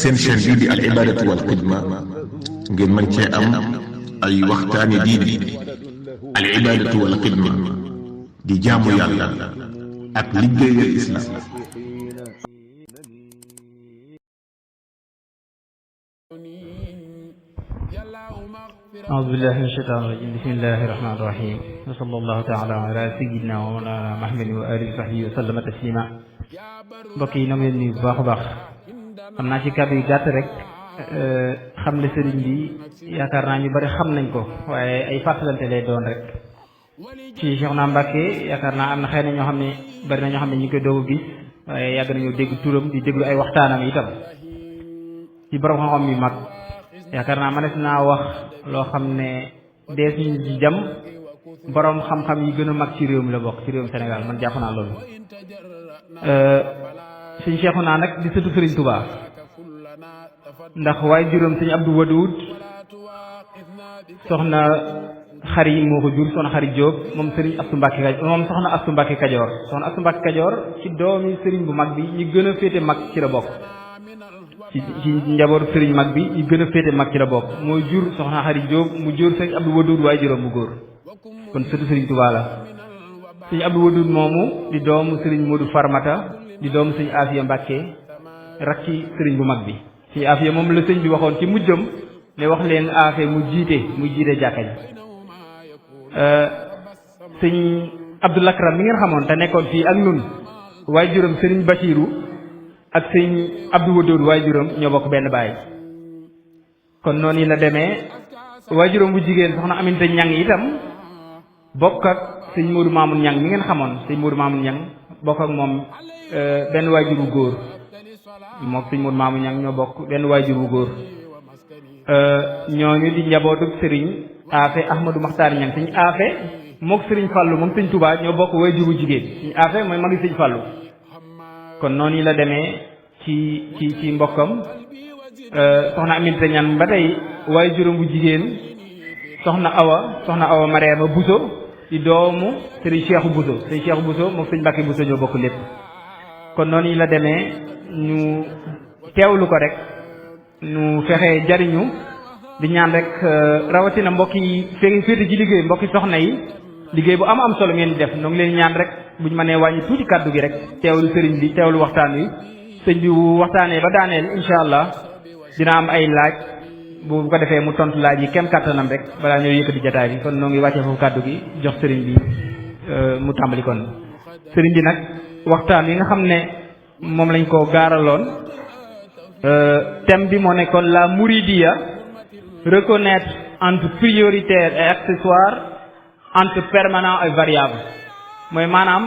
seen chaîne bii di al ibadatu wal xidma ngeen mën cee am ay waxtaani diine. al ibadatu wal xidma di jaamu yàlla ak liggéeyal islam. أعوذ بالله من الشيطان الرجيم بسم الله الرحمن الرحيم وصلى الله تعالى على سيدنا ومولانا محمد وآله وصحبه وسلم تسليما mbokk yi na ngeen nuyu bu baax a baax xam naa ci kàddu yi gàtt rek xam le sëriñ bi yaakaar naa ñu bari xam nañ ko waaye ay fàttalante lay doon rek ci Cheikhouna Mbacké yaakaar naa am na xëy na ñoo xam ne bari na ñoo xam ne ñu ngi koy doog a gis waaye yàgg nañoo dégg turam di déglu ay waxtaanam itam ci borom xam-xam yu mag yaakaar naa mënees naa wax loo xam ne dees ñu ci jam borom xam-xam yi gën a mag ci réew mi la bokk ci réewum Sénégal man jàpp naa loolu. sëñ Cheikhouna nag di sëtu Sëriñ Touba ndax waaye juróom sëñ Abdou Wadoud soxna xari moo ko jur soxna xari Diop moom Sëriñ Abdou Mbacké moom soxna Abdou Mbacké Kajoor soxna Abdou Mbacké Kajoor ci doomi sëriñ bu mag bi ñi gën a féete mag ci la bokk. ci njabootu sëriñ mag bi ñu gën a féete mag ci la bokk mooy jur soxna xari Diop mu jur sëñ Abdou Wadoud waaye juróom bu góor kon sëtu sëriñ Touba la sëñ Abdou Wadoud moomu di doomu sëriñ Modou Farmata di doomu sëñ Afia Mbacké rakki sëriñ bu mag bi sëñ Afia moom la sëñ bi waxoon ci mujjam ne wax leen Afia mu jiite jàkka ji sëñ Abdou Lakram mi ngeen xamoon te nekkoon fii ak nun waaye juróom sëriñ Bachirou ak sëñ Abdou Wadoud waajuram ñoo bokk benn baay kon noonu la demee waajuram bu jigéen soxna Aminta Ñang itam bokk ak sëñ Modou Mamoun Ñang mi ngeen xamoon sëñ Modou Mamoun Ñang bokk ak moom benn waajur bu góor moom sëñ Modou Mamoun Ñang ñoo bokk benn waajur bu góor ñooñu di njabootu sëriñ Afe Ahmadou Makhtar Ñang sëñ Afe mook sëriñ Fallou moom sëñ Touba ñoo bokk waajur bu jigéen sëñ Afe mooy magi sëñ Fallou kon noonu la demee ci mbokkam soxna Aminata Ñang ba tey waaye juróom bu jigéen soxna Awa Mariama Bousso di doomu sëriñ Cheikhu Bousso sëriñ Cheikhu Bousso moom sëñ Mbacké Bousso ñoo bokk lépp kon noonu la demee ñu teewlu ko rek ñu fexe jariñu di ñaan rek rawatina mbokk yi féete ci liggéey mbokki soxna yi liggéey bu am solo ngeen di def ñoo ngi leen ñaan rek bu ñu mënee wàññi tuuti kàddu gi rek teewlu sëriñ bi teewlu waxtaan wi sëñ bi waxtaanee ba daaneel incha allah dina am ay laaj bu ko defee mu tontu laaj yi kem kàttanam rek balaa ñëw yëkkati jataay bi kon noo ngi wàccee foofu kàddu gi jox sëriñ bi mu tàmbali kon sëriñ bi nag waxtaan yi nga xam ne moom lañ ko gaaraloon thème bi moo nekkoon la mouridiya reconnaître entre prioritaire et accessoire entre permanent et variable mooy maanaam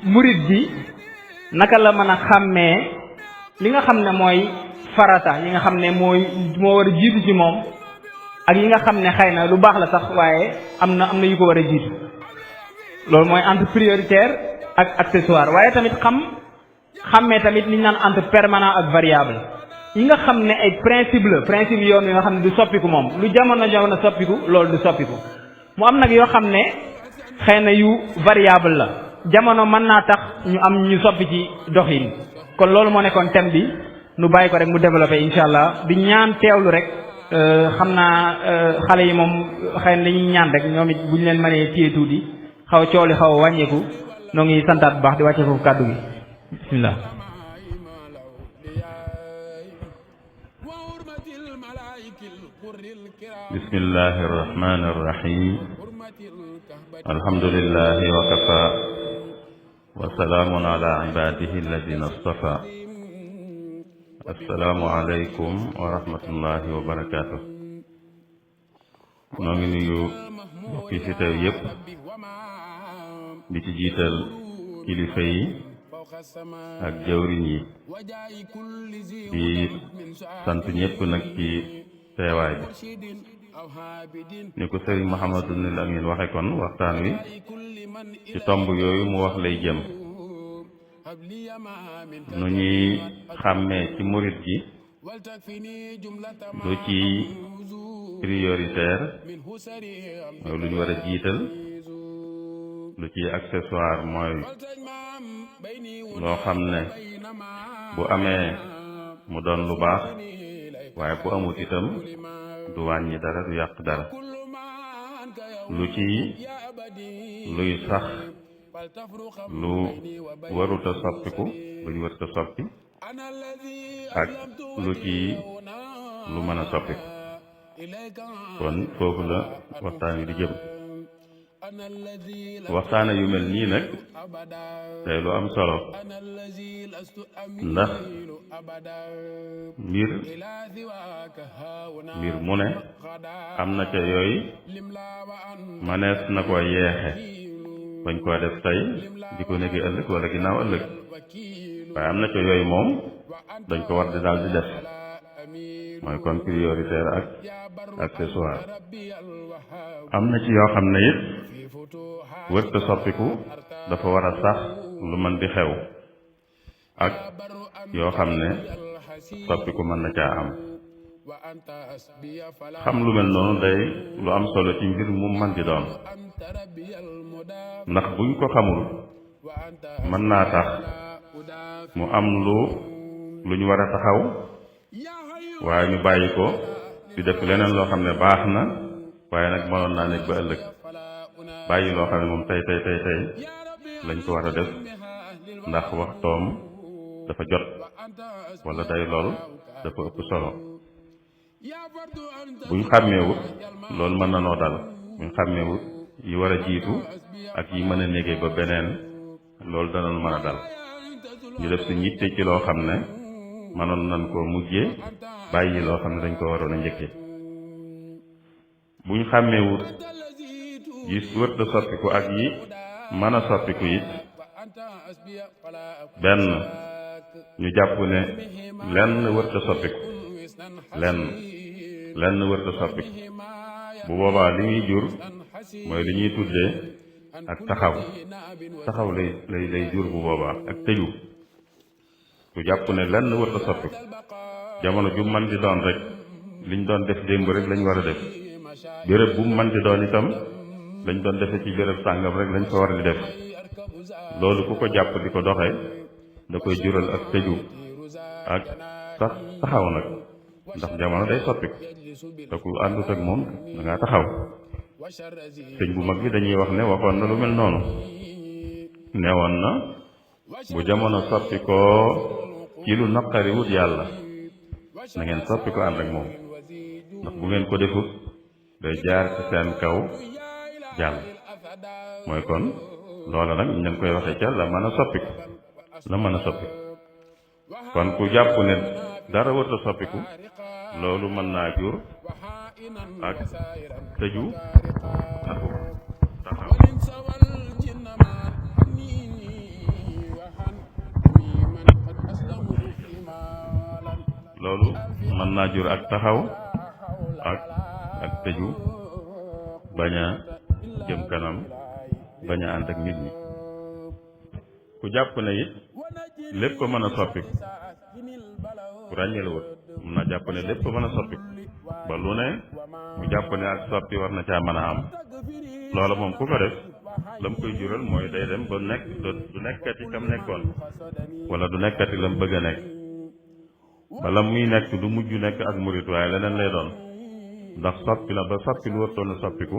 murid bi naka la mën a xàmmee li nga xam ne mooy farata yi nga xam ne moo war a jiitu ci moom ak yi nga xam ne xëy na lu baax la sax waaye am na yu ko war a jiitu loolu mooy entre prioritaire ak accessoire waaye tamit xàmmee tamit li ñu naan entre permanent ak variable yi nga xam ne ay principe yoon yi nga xam ne du soppiku moom lu jamono soppiku loolu du soppiku mu am nag yoo xam ne xëy na yu variable la jamono mën naa tax ñu am ñu soppi ci doxin kon loolu moo nekkoon thème bi nu bàyyi ko rek mu développé incha allah di ñaan teewlu rek xam naa xale yi moom xëy na dañuy ñaan rek ñoom it bu ñu leen mënee téye tuuti xaw a cooli xaw a wàññeeku noo ngi santaat bu baax di wàccee foofu kàddu gi bismillah. bismillahi irrahmani irrahim alhamdulillahi wa kafa wa salaamun ala ibadihi alladina astafa assalaamu aleykum wa rahmatullahi wa barakaatu noo ngi nuyu mbokki fi teew yépp di ci jiital kilifa yi ak jawriñ yi di sant ñépp nag ci teewaay bi ni ko sëriñ Mouhamadul Amin waxe kon waxtaan wi ci tomb yooyu mu wax lay jëm nu ñuy xàmmee ci murit gi lu ci prioritaire mooy lu ñu war a jiital lu ci accessoire mooy loo xam ne bu amee mu doon lu baax waaye bu amut itam du wàññi dara du yàq dara lu ci luy sax lu waruta soppiku luñ waruta soppi ak lu ci lu mën a soppiku kon foofu la waxtaan wi di jëm waxtaane yu mel nii nag tey lu am solo ndax mbir mu ne am na ca yooyu manees na ko yeexe bañ koo def tey di ko néegi ëllëg wala ginnaaw ëllëg waaye am na ca yooyu moom dañ ko war di daal di def mooy kon prioritaire ak accessoire am na ci yoo xam ne it wërta soppiku dafa war a sax lu mën di xew ak yoo xam ne soppiku mën na caa am xam lu mel noonu day lu am solo ci mbir mu mën di doon ndax buñ ko xamul mën naa tax mu am lu ñu war a taxaw waaye ñu bàyyi ko di def leneen loo xam ne baax na waaye nag mënoon naa nekk ba ëllëg bàyyi loo xam ne moom tey lañ ko war a def ndax waxtoom dafa jot wala day lool dafa ëpp solo buñ xàmmeewut loolu mën na noo dal buñ xàmmeewut yi war a jiitu ak yi mën a négé ba beneen loolu dana mën a dal ñu def suñ yitte ci loo xam ne mënoon nañ koo mujjee bàyyi loo xam ne dañ ko waroon a njëkkee buñ xàmmeewut yi wërta soppiku ak yi mën a soppiku it benn ñu jàpp ne lenn wërta soppiku lenn wërta soppiku bu boobaa li ñuy jur mooy li ñuy tuddee ak taxaw lay jur bu boobaa ak tëju su jàpp ne lenn wërta soppiku jamono ju mën di doon rek liñ doon def démb rek lañ war a def béréb bu mën di doon itam lañ doon defe ci béréb sàngam rek lañ ko war di def loolu ku ko jàpp di ko doxee da koy jural ak tëju ak sax taxaw nag ndax jamono day soppiku te ku àndut ak moom da ngaa taxaw sëñ bu mag bi dañuy wax ne waxoon na lu mel noonu newoon na bu jamono soppikoo ci lu naqari wut yàlla na ngeen soppi ko ànd ak moom ndax bu ngeen ko defut day jaar ci seen kaw jàll mooy kon loola nag ñu leen koy waxee ca la mën a soppiku kon ku jàpp ne dara warta soppiku loolu mën naa jur ak tëju ak taxaw loolu mën naa jur ak taxaw ak tëju bañ a jëm kanam bañ a ànd ak nit ñi ku jàpp ne it lépp mën a soppiku ku ràññee la wut mën naa jàpp ne lépp mën a soppiku ba lu ne mu jàpp ne ak soppi war na caa mën a am loola moom ku ko def lam koy jural mooy day dem ba nekk du nekkati kam nekkoon wala du nekkati lam bëgg a nekk bala muy nekk du mujj nekk ak murit waaye leneen lay doon ndax soppi la ba soppi lu wartoon a soppiku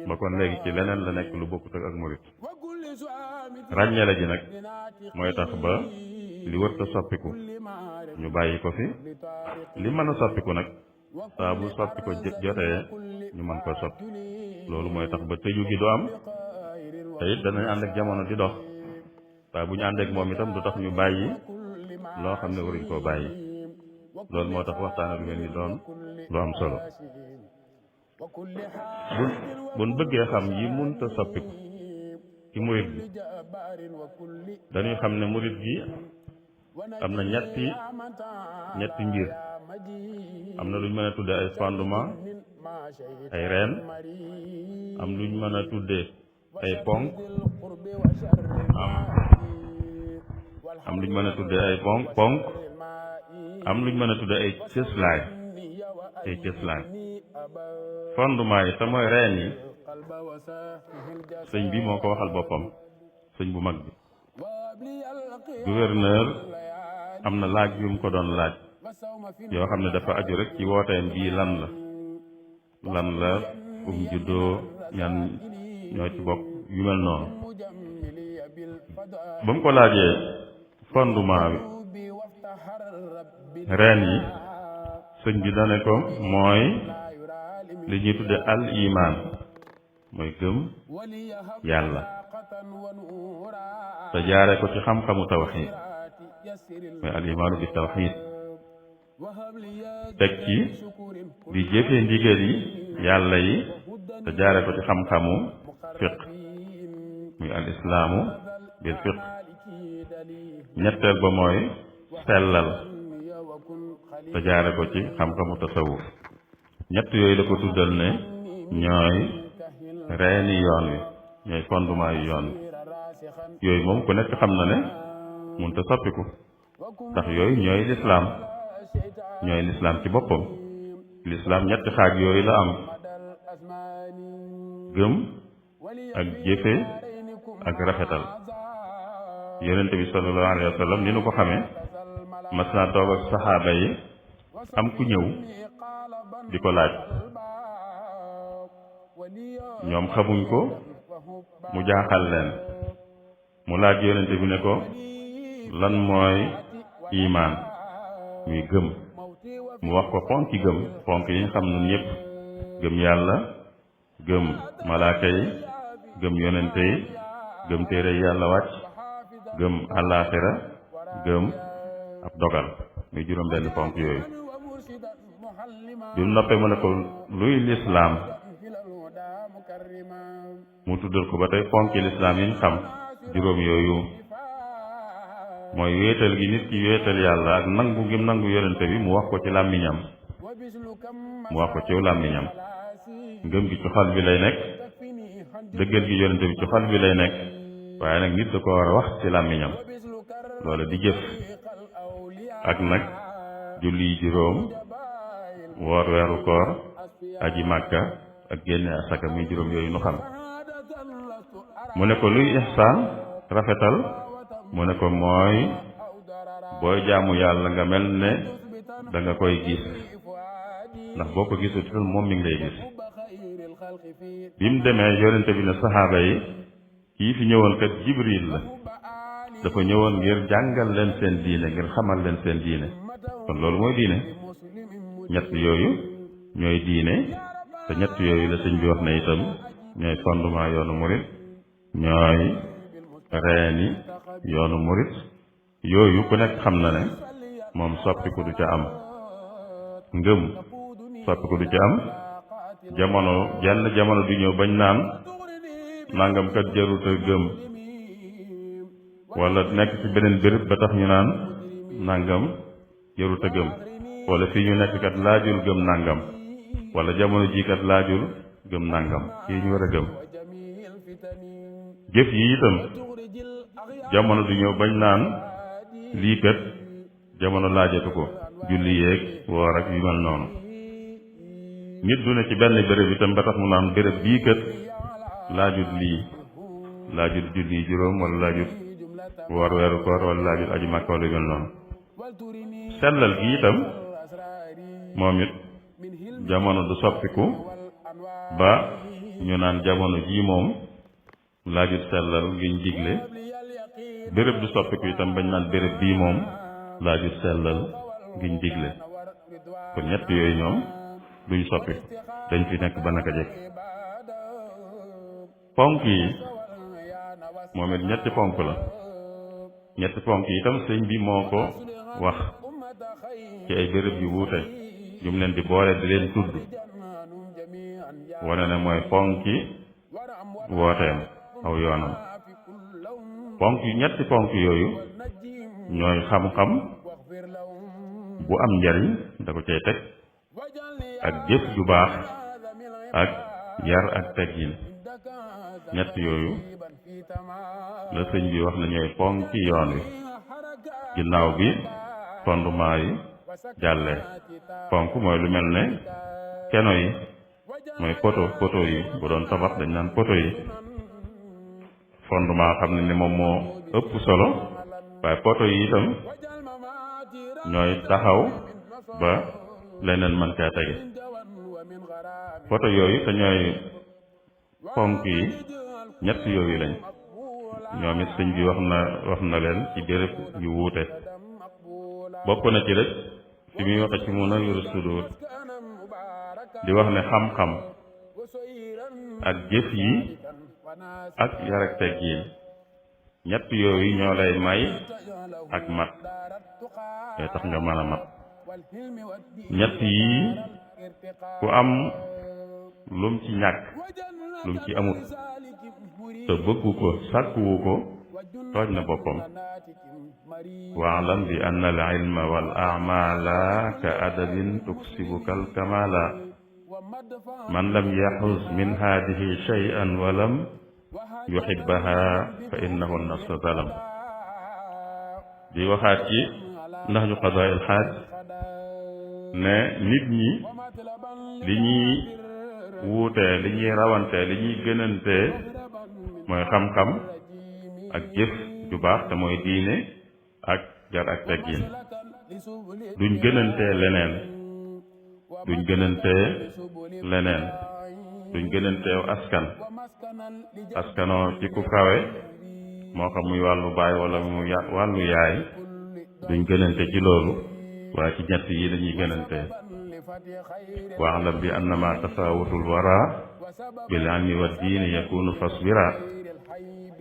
ba kon léegi ci leneen la nekk lu bokkut ak murit ràññale ji nag mooy tax ba li warta soppiku ñu bàyyi ko fi li mën a soppiku nag saa bu soppi ko jotee ñu mën ko soppi loolu mooy tax ba tëju gi du am te it danañ ànd ak jamono di dox waaye bu ñu ànd ak moom itam du tax ñu bàyyi loo xam ne waruñ koo bàyyi loolu moo tax waxtaan lu mel ni doon lu am solo buñ bëggee xam yi munta soppiku ci murit bi dañuy xam ne murit bi am na ñetti mbir am na luñ mën a tudde ay fondement ay reen am luñ mën a tudde ay ponk am luñ mën a tudde ay ponk am luñ mën a tudde ay cëslaay fondement yi te mooy reen yi sëñ bi moo ko waxal boppam sëñ bu mag bi gouverneur am na laaj yu mu ko doon laaj yoo xam ne dafa aju rek ci wooteem bii lan la juddoo ñan ñoo ci bokk yu mel noonu ba mu ko laajee fondement bi reen yi sëñ bi dane ko mooy li ñuy tudde al iman mooy gëm yàlla te jaare ko ci xam-xamu tawxiid mooy al imaanu bi tawxiid teg ci di jëfe ndigal yi yàlla yi te jaare ko ci xam-xamu fiq muy al islaamu bil fiq ñetteel ba mooy sellal te jaare ko ci xam-xamu tasawuf ñett yooyu la ko tuddal ne ñooy reeni yoon wi ñooy fondement yu yoon wi yooyu moom ku nekk xam na ne mënut a soppiku ndax yooyu ñooy lislaam ci boppam lislaam ñetti xaaj yooyu la am gëm ak jëfe ak rafetal yonente bi sallallahu alayhi wa sallam ni nu ko xamee mas naa toog ak saxaaba yi am ku ñëw di ko laaj ñoom xamuñ ko mu jaaxal leen mu laaj yonente bi ne ko lan mooy imaan muy gëm mu wax ko ponki gëm ponk yi ñu xam nun ñëpp gëm yàlla gëm malaaka yi gëm yonente yi gëm téere yàlla wàcc gëm àllaaxira gëm ab dogal muy juróom benn ponk yooyu bi mu noppee mu ne ko luy lislaam mu tuddal ko ba tey ponki lislaam yi ñu xam juróom yooyu mooy wéetal gi nit ki wéetal yàlla ak nangu gi nangu yonente bi mu wax ko ci làmmiñam ngëm gi ci xol bi lay nekk dëggal gi yonente bi ci xol bi lay nekk waaye nag nit da ko war a wax ci làmmiñam loolu di jëf ak nag julli juróom woor weeru koor aji màkka ak génne asaka muy juróom yooyu nu xam mu ne ko luy ihsaan rafetal mu ne ko mooy booy jaamu yàlla nga mel ne da nga koy gis ndax boo ko gisul itam moom mi ngi lay gis bi mu demee yonente bi ne saxaaba yi kii fi ñëwoon kat jibril la dafa ñëwoon ngir jàngal leen seen diine ngir xamal leen seen diine kon loolu mooy diine ñett yooyu ñooy diine te ñett yooyu la sëñ bi wax na itam ñooy fondement yoonu murit ñooy reeni yoonu murit yooyu ku nekk xam na ne moom soppiku du ca am ngëm soppiku du ca am jenn jamono du ñëw bañ naan nangam kat jarut a gëm wala nekk ci beneen béréb ba tax ñu naan nangam jarut a gëm wala fii ñu nekk kat laajul gëm nangam wala jamono ji kat laajul gëm nangam kii ñu war a gëm jëf yi itam jamono du ñëw bañ naan lii kat jamono laajatu ko julli yeeg woor ak yu mel noonu nit du ne ci benn béréb itam ba tax mu naan béréb bii kat laajut lii laajut julli juróom wala laajut woor weeru koor wala laajut aji màkka wala yu mel noonu sellal gi itam moom it jamono du soppiku ba ñu naan jamono jii moom laajut sellal giñ digle béréb du soppiku itam bañ naan béréb bii moom laajut sellal giñ digle kon ñett yooyu ñoom duñ soppi dañ fi nekk ba naka jekk ponk yi moom it ñetti ponk la ñetti ponk yi itam sëñ bi moo ko wax ci ay béréb yu wuute yu mu leen di boole di leen tudd wane ne mooy ponki wooteem aw yoonam ponk yu ñetti ponk yooyu ñooy xam-xam bu am njariñ da ko cay teg ak jëf ju baax ak yar ak teggin ñett yooyu la sëñ bi wax na ñooy ponki yoon wi ginnaaw bi fondement yi jàllee ponk mooy lu mel ne keno yi mooy poto yi bu doon tabax dañ naan poto yi fondement xam ne ni moom moo ëpp solo waaye poto yi itam ñooy taxaw ba leneen mën caa tege photo yooyu te ñooy ponk yi ñett yooyu lañ ñoom it sëñ bi wax na leen ci béréb yu wuute bokk na ci rek fi muy waxe ci Munawwirus Sudur di wax ne xam-xam ak jëf yi ak yar ak teggin ñett yooyu ñoo lay may ak mat day tax nga mën a mat ñett yi ku am lum ci ñàkk lum ci amut te bëggu ko sàkkuwu ko tooj na boppam waalam bi anna al ilma wal a'mala ka adabin tuksibuka al kamala man lam yaxuz min hadihi shay'an walam yuhibbaha fa innahu nafsa zalam di waxaat ci ndax ñu qadaa il xaaj ne nit ñi li ñuy wuutee li ñuy rawantee li ñuy gënantee mooy xam-xam ak jëf ju baax te mooy diine ak jar ak teggin duñ gënantee leneen duñ gënanteew askanoo ci ku kawe moo xam muy wàllu baay wala muy wàllu yaay duñ gënante ci loolu waaye ci ñett yi lañuy gënantee waalam bi annama tasawutul wara bil ilmi wa diini yakunu fasbira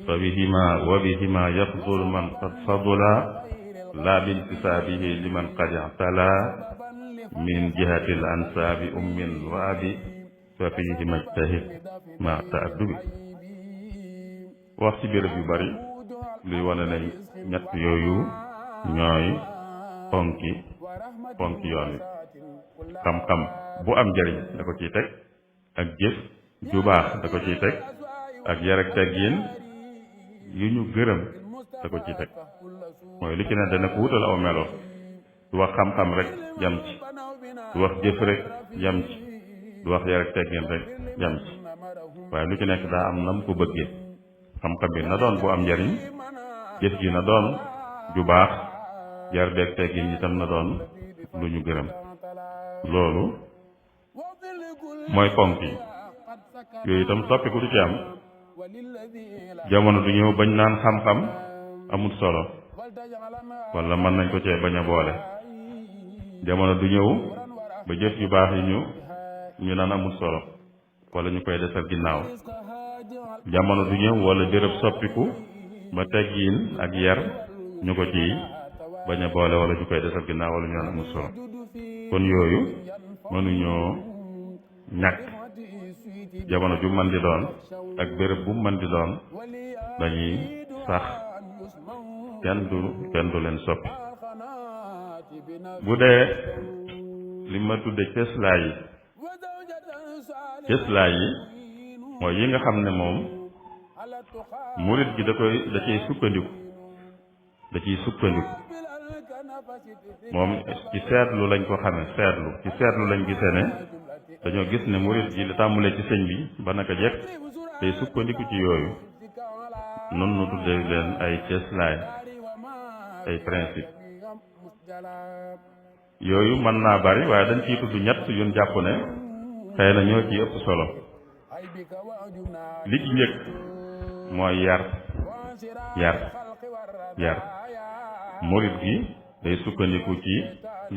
fa bihima wa bihima yafdul man qad fadula la bintisaabihi liman qad i'tala min jihati al ansaabi ummin wa abi fa fihi majtahid ma ta'addubi wax ci béréb yu bari luy wane ne ñett yooyu ñooy ponki yoon wi xam-xam bu am njariñ da ko ciy teg ak jëf ju baax da ko ciy teg ak yar ak teggin yu ñu gërëm da ko ciy teg mooy li ci ne dana ko wutal aw melo du wax xam-xam rek yam ci du wax jëf rek yam ci du wax yar ak teggin rek yam ci waaye lu ci nekk daa am nam ko bëggee xam-xam bi na doon bu am njariñ jëf ji na doon ju baax yar beeg teggin itam na doon lu ñu gërëm loolu mooy ponk yi yooyu itam soppiku du ci am jamono du ñëw bañ naan xam-xam amul solo wala mën nañ ko cee bañ a boole jamono du ñëw ba jëf yu baax yi ñu naan amul solo wala ñu koy desal ginnaaw jamono du ñëw wala béréb soppiku ba teggiin ak yar ñu ko ci bañ a boole wala ñu koy desal ginnaaw wala ñu naan amul solo kon yooyu mënuñoo ñàkk jamono ju mën di doon ak béréb bu mën di doon dañuy sax kenn du leen soppi bu dee li ma tudde cëslaay yi mooy yi nga xam ne moom murit gi da ciy sukkandiku moom ci seetlu lañ ko xame ci seetlu lañ gisee ne dañoo gis ne murit gi li tàmbulee ci sëñ bi ba naka jekk tey sukkandiku ci yooyu noonu nu tuddee leen ay cëslaay ay principe yooyu mën naa bari waaye dañ ciy tudd ñett yun jàpp ne xëy na ñoo ci ëpp solo li ci njëkk mooy yar murit gi day sukkandiku ci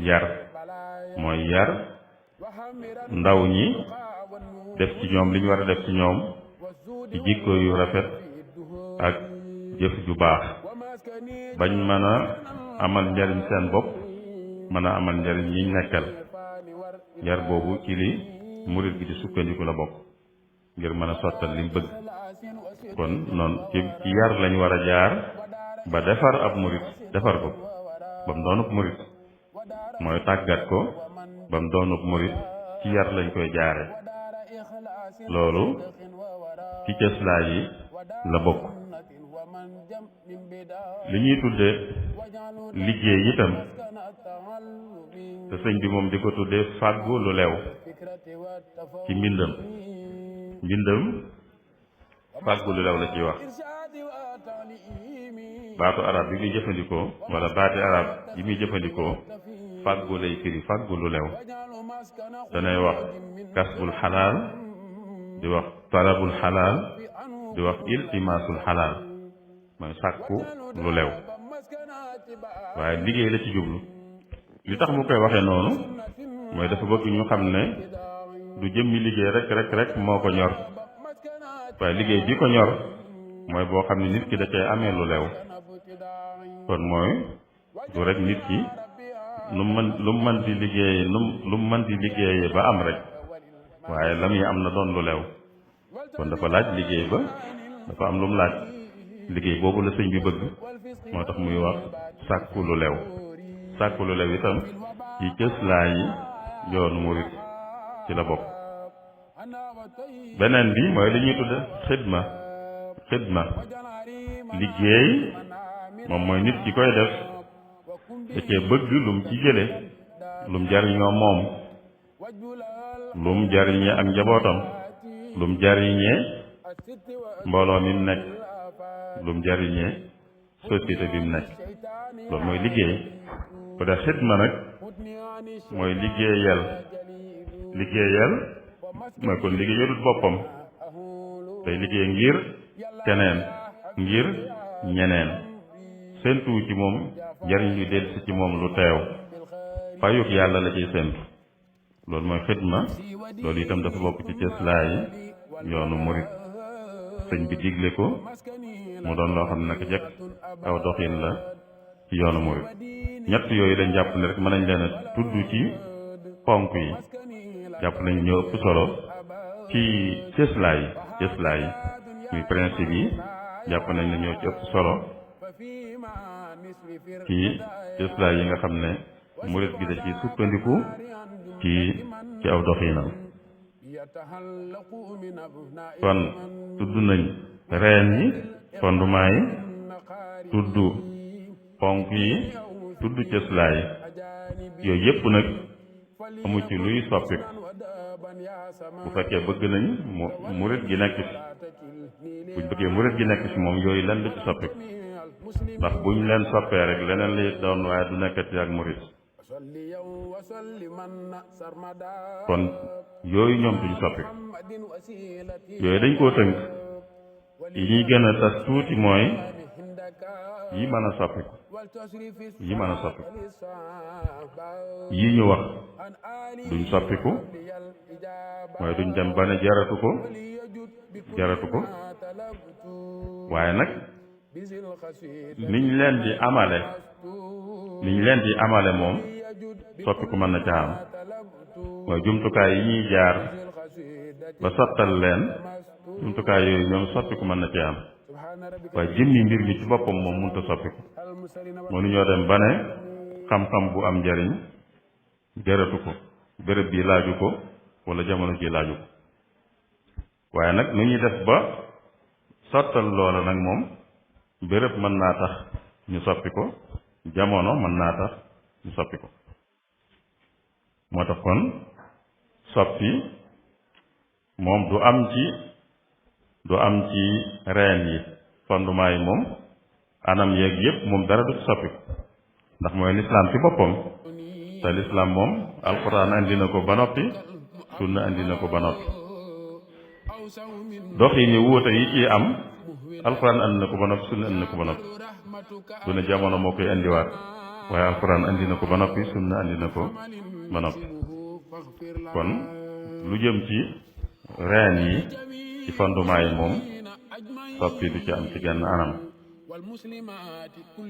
yar mooy yar ndaw ñi def ci ñoom li ñu war a def ci ñoom ci jikko yu rafet ak jëf ju baax bañ mën a amal njariñ seen bopp mën a amal njariñ ñiñ nekkal yar boobu ci li murit gi di sukkandiku la bokk ngir mën a sottal li mu bëgg kon noonu ci yar lañ war a jaar ba defar ab murit defar ko ba mu doonub murit mooy tàggat ko ba mu doonub murit ci yar lañ koy jaare loolu ci cëslaay yi la bokk li ñuy tudde liggéey itam te sëñ bi moom di ko tudde fàggu lu leew ci mbindam fàggu lu leew la ciy wax baatu arab bi muy jëfandikoo wala baati arab yi muy jëfandikoo fàggu lay firi fàggu lu lew danay wax kasbul xalaal di wax talabul xalaal di wax iltimaasul xalaal mooy sàkku lu lew waaye liggéey la ci jublu li tax mu koy waxee noonu mooy dafa bëgg ñu xam ne du jëmmi liggéey rek moo ko ñor waaye liggéey bi ko ñor mooy boo xam ne nit ki da cay amee lu lew kon mooy du rek nit ki lu mu mën di liggéey lu mu mën di liggéeyee ba am rek waaye la muy am na doon lu lew kon dafa laaj liggéey ba dafa am lu mu laaj liggéey boobu la sëñ bi bëgg moo tax muy wax sàkku lu lew sàkku lu lew itam ci cëslaa yi yoonu murit ci la bokk beneen bi mooy li ñuy tudde xidma liggéey moom mooy nit ki koy def da cee bëgg lum ci jële lum jariñoo moom lum jariñee ak njabootam lum jariñee mbooloo mi mu nekk lum jariñee société bi mu nekk loolu mooy liggéey bu dee xidma nag mooy liggéeyal mooy kon liggéeyalul boppam day liggéey ngir keneen ngir ñeneen séentu ci moom njariñ lu dellusi ci moom lu teew fayuk yàlla la ciy séentu loolu mooy xidma loolu itam dafa bokk ci cëslaay yoonu murit sëñ bi digle ko mu doon loo xam ne naka jekk aw doxin la ci yoonu murit ñett yooyu dañ jàpp ne rek mën nañ leen a tudd ci ponk yi jàpp nañ ñoo ëpp solo ci cëslaay yi muy principe yi jàpp nañ ne ñoo ci ëpp solo ci cëslaay yi nga xam ne murit gi da ci sukkandiku ci aw doxinam kon tudd nañ reen yi fondement yi tudd ponk yi tudd cëslaay yooyu yépp nag amu ci luy soppiku bu fekkee bëgg nañ murit gi nekk fi buñ bëggee murit gi nekk fi moom yooyu lan la ci soppiku ndax buñ leen soppee rek leneen lay doon waaye du nekkati ak murit kon yooyu ñoom duñ soppiku yooyu dañ koo tënk yi ñuy gën a tas tuuti mooy yi mën a soppiku yi ñu wax duñ soppiku mooy duñ dem ba ne jaratu ko waaye nag niñ leen di amale moom soppiku mën na ca am mooy jumtukaay yi ñuy jaar ba sottal leen jumtukaay yooyu ñoom soppiku mën na ca am waaye jëmmi mbir mi ci boppam moom mënut a soppiku mënuñoo dem ba ne xam-xam bu am njariñ jaratu ko béréb bi laaju ko wala jamono ji laaju ko waaye nag nu ñuy def ba sottal loola nag moom béréb mën naa tax ñu soppi ko jamono mën naa tax ñu soppi ko moo tax kon soppi moom du am ci reen yi fondement yi moom anam yeeg yépp moom dara du ci soppi ko ndax mooy lislaam ci boppam te lislaam moom alquran andi na ko ba noppi sunna andi na ko ba noppi dox yi ni wuute yi ci am alquran andi na ko ba noppi sunna andi na ko ba noppi du ne jamono moo koy indiwaat waaye alquran andi na ko ba noppi sunna andi na ko ba noppi kon lu jëm ci reen yi ci fondement yi moom soppi du ci am ci genn anam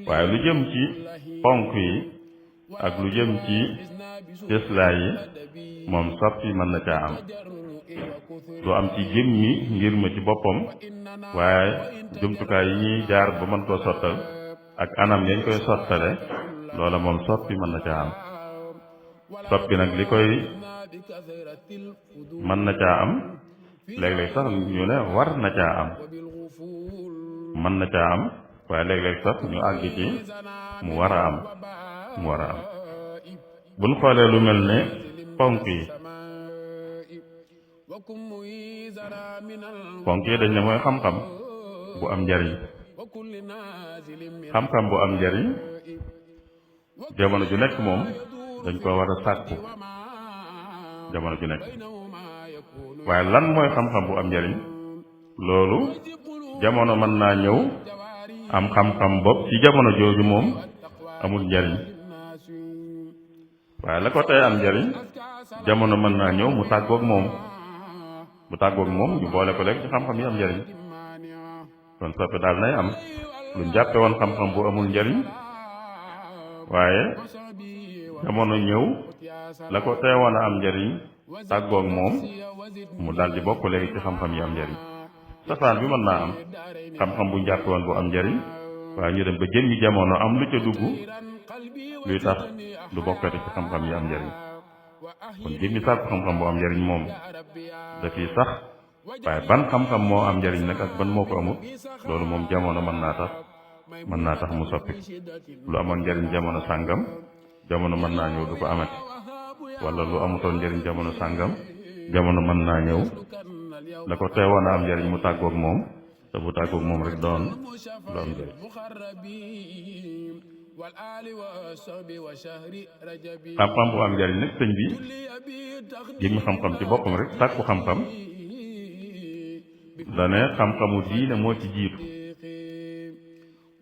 waaye lu jëm ci ponk yi ak lu jëm ci cëslaay yi moom soppi mën na caa am du am ci jëmmi ngir ma ci boppam waaye jumtukaay yi ñuy jaar ba mën koo sottal ak anam yañ koy sottale loola moom soppi mën na caa am soppi nag li koy mën na caa am léeg-léeg sax ñu ne war na caa am mën na caa am waaye léeg-léeg sax ñu àgg ci mu war a am buñ xoolee lu mel ne ponk yi dañ ne mooy xam-xam bu am njariñ xam-xam bu am njariñ jamono ju nekk moom dañ ko war a sàkku jamono ju nekk waaye lan mooy xam-xam bu am njariñ loolu jamono mën naa ñëw am xam-xam bopp ci jamono jooju moom amul njariñ waaye la ko tey am njariñ jamono mën naa ñëw mu tàggoog moom bu tàggoog moom ñu boole ko léegi ci xam-xam yi am njariñ kon soppi daal nay am lu jàppe woon xam-xam bu amul njariñ waaye jamono ñëw la ko teewoon a am njariñ tàggoog moom mu daldi bokk léegi ci xam-xam yi am njariñ safaan bi mën naa am xam-xam bu jàppe woon bu am njariñ waaye ñu dem ba jëmmi jamono am lu ca dugg luy tax du bokkati ci xam-xam yi am njariñ kon jëmmi sàkku xam-xam bu am njariñ moom dafiy sax waaye ban xam-xam moo am njariñ nag ak ban moo ko amut loolu moom jamono mën naa tax mu soppi lu amoon njariñ jamono sàngam jamono mën naa ñëw du ko amati wala lu amutoon njariñ jamono sàngam jamono mën naa ñëw la ko teewoon a am njariñ mu tàggoog moom te bu tàggoog moom rek doon lu am njariñ xam-xam bu am njariñ nag sëñ bi jëmmi xam-xam ci boppam rek sàkku xam-xam dane xam-xamu diine moo ci jiitu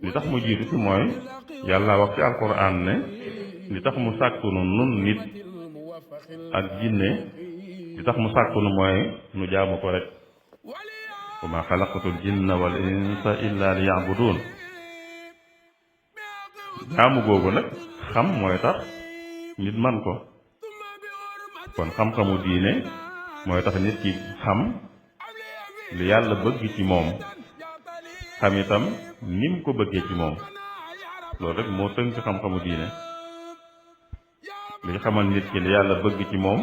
li tax mu jiitu ci mooy yàlla wax ci alquran ne li tax mu sàkku nu nun nit ak jinne li tax mu sàkku nu mooy nu jaamu ko rek wa ma xalaqatul jinna wal insa illa liya'budun jaamu googu nag xam mooy tax nit man ko kon xam-xamu diine mooy tax nit ki xam li yàlla bëgg ci moom xam itam nim ko bëggee ci moom loolu rek moo tënk xam-xamu diine li xamal nit ki li yàlla bëgg ci moom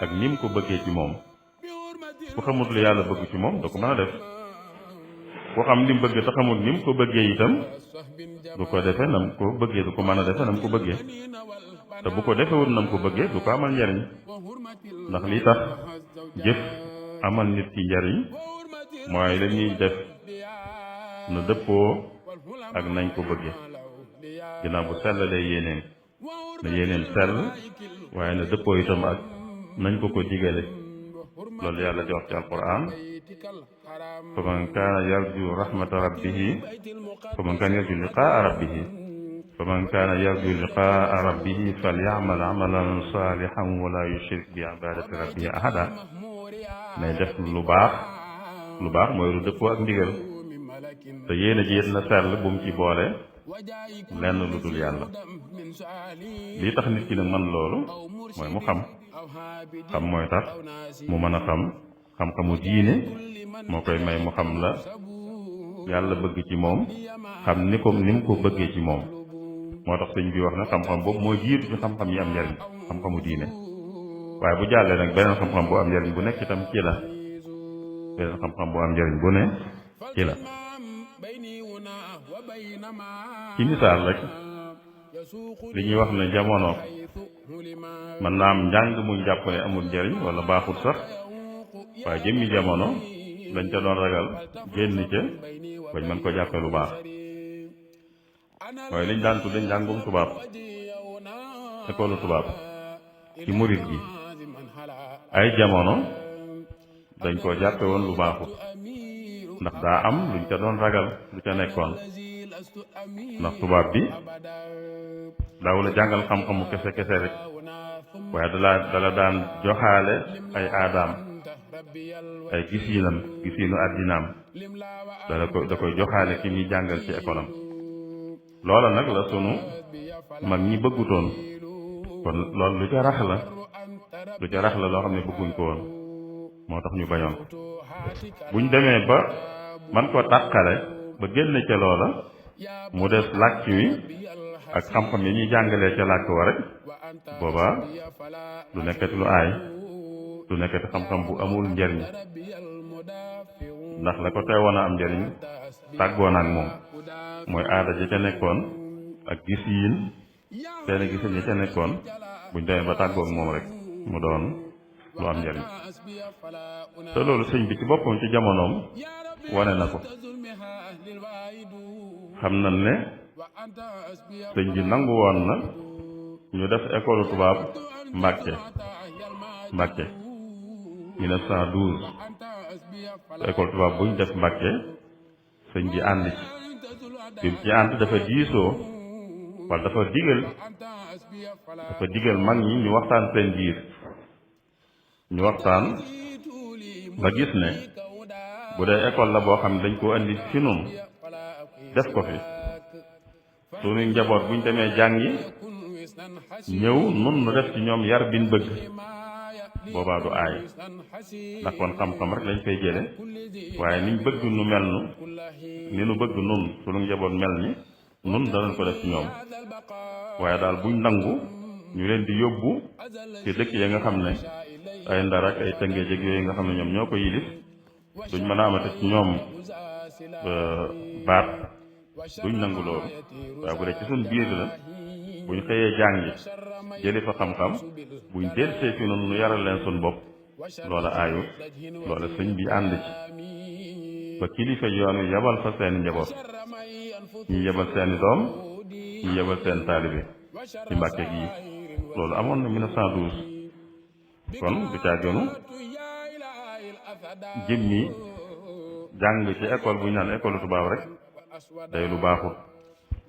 ak nim ko bëggee ci moom ku xamut li yàlla bëgg ci moom da ko mën a def ku xam lim bëgg te xamut nim ko bëggee itam du ko defe nam ko bëggee du ko mën a defe nam ko bëggee te bu ko defewut nam ko bëggee du ko amal njariñ ndax li tax jëf amal nit ki njariñ mooy la ñuy def na dëppoo ak nañ ko bëggee ginnaaw bu sellalee yéeneen na yéeneen sell waaye na dëppoo itam ak nañ ko digale loolu yàlla di wax ci alquran fa man kaana yarju rahmata rabbihi fa man kaana yarju liqaa rabbihi fa man kaana yarju liqaa rabbihi falyamal amalan salihan wala yushrik bi ibadati rabbihi ahada nay def lu baax mooy lu dëppoo ak ndigal te yéen a ji it na sell bu mu ci boole lenn lu dul yàlla lii tax nit ki nag man loolu mooy mu xam mooy tax mu mën a xam-xamu diine moo koy may mu xam la yàlla bëgg ci moom xam ni mu ko bëggee ci moom moo tax sëñ bi wax na xam-xam boobu moo jiitu ci xam-xam yi am njariñ xam-xamu diine waaye bu jàllee nag beneen xam-xam bu am njariñ bu nekk itam ci la beneen xam-xam bu am njariñ bu ne ci la ci misaal rek li ñuy wax ne jamono mën naa am njàng muñ jàpp ne amul njariñ wala baaxul sax waaye jëmmi jamono dañ ca doon ragal génn ca bañ mën ko jàppe lu baax waaye liñ daan tudde njàngum tubaab école tubaab ci murit gi ay jamono dañ koo jàppe woon lu baaxul ndax daa am luñ ca doon ragal lu ca nekkoon ndax tubaab bi daaw la jàngal xam-xamu kese rek waaye dala daan joxaale ay aadaam ay gisiinu àddinaam da koy joxaale ki muy jàngal ci école am loola nag la sunu mag ñi bëggutoon kon loolu lu ca rax la loo xam ne bëgguñ ko woon moo tax ñu bañoon buñ demee ba man ko tàqale ba génne ca loola mu des làkk wi ak xam-xam yi ñuy jàngalee ca làkk wa rek booba du nekkati lu aay du nekkati xam-xam bu amul njariñ ndax la ko teewoon a am njariñ tàggoon ak moom mooy aada ja ca nekkoon ak gisiin seen gisin ya ca nekkoon buñ demee ba tàggoog moom rek mu doon lu am njariñ te loolu sëñ bi ci boppam ci jamonoom wane na ko xam na ne sëñ bi nangu woon na ñu def école tubaab Mbàkke 1912 école tubaab buñ def Mbàkke sëñ bi ànd ci bi mu ci ànd dafa diisoo wala dafa digal mag ñi ñu waxtaan seen biir ñu waxtaan ba gis ne bu dee école la boo xam ne dañ koo andi fi nun def ko fi suñu njaboot buñ demee jàngi ñëw nun nu def ci ñoom yar biñ bëgg boobaa du aay ndax kon xam-xam rek lañ fay jële waaye niñ bëgg nu mel ni nu bëgg nun suñu njaboot mel ni nun danañ ko def ci ñoom waaye daal buñ nangu ñu leen di yóbbu ci dëkk ya nga xam ne ay Ndar ak ay Tëngéej ak yooyu nga xam ne ñoom ñoo ko yilif duñ mën a amate ci ñoom baat duñ nangu loolu waaye bu dee ci suñ biir la buñ xëyee jàngi jëli fa xam-xam buñ delsee fi noonu nu yaral leen suñ bopp loola aayu loola sëñ bi ànd ci ba kilifa yoonu yebal fa seeni njaboot ñi yebal seeni doom ñi yebal seen taalibe ci Mbàkke gi loolu amoon na 1912 kon du caajoonu jëmmi jàng ci école bu ñu naan école tubaab rek day lu baaxut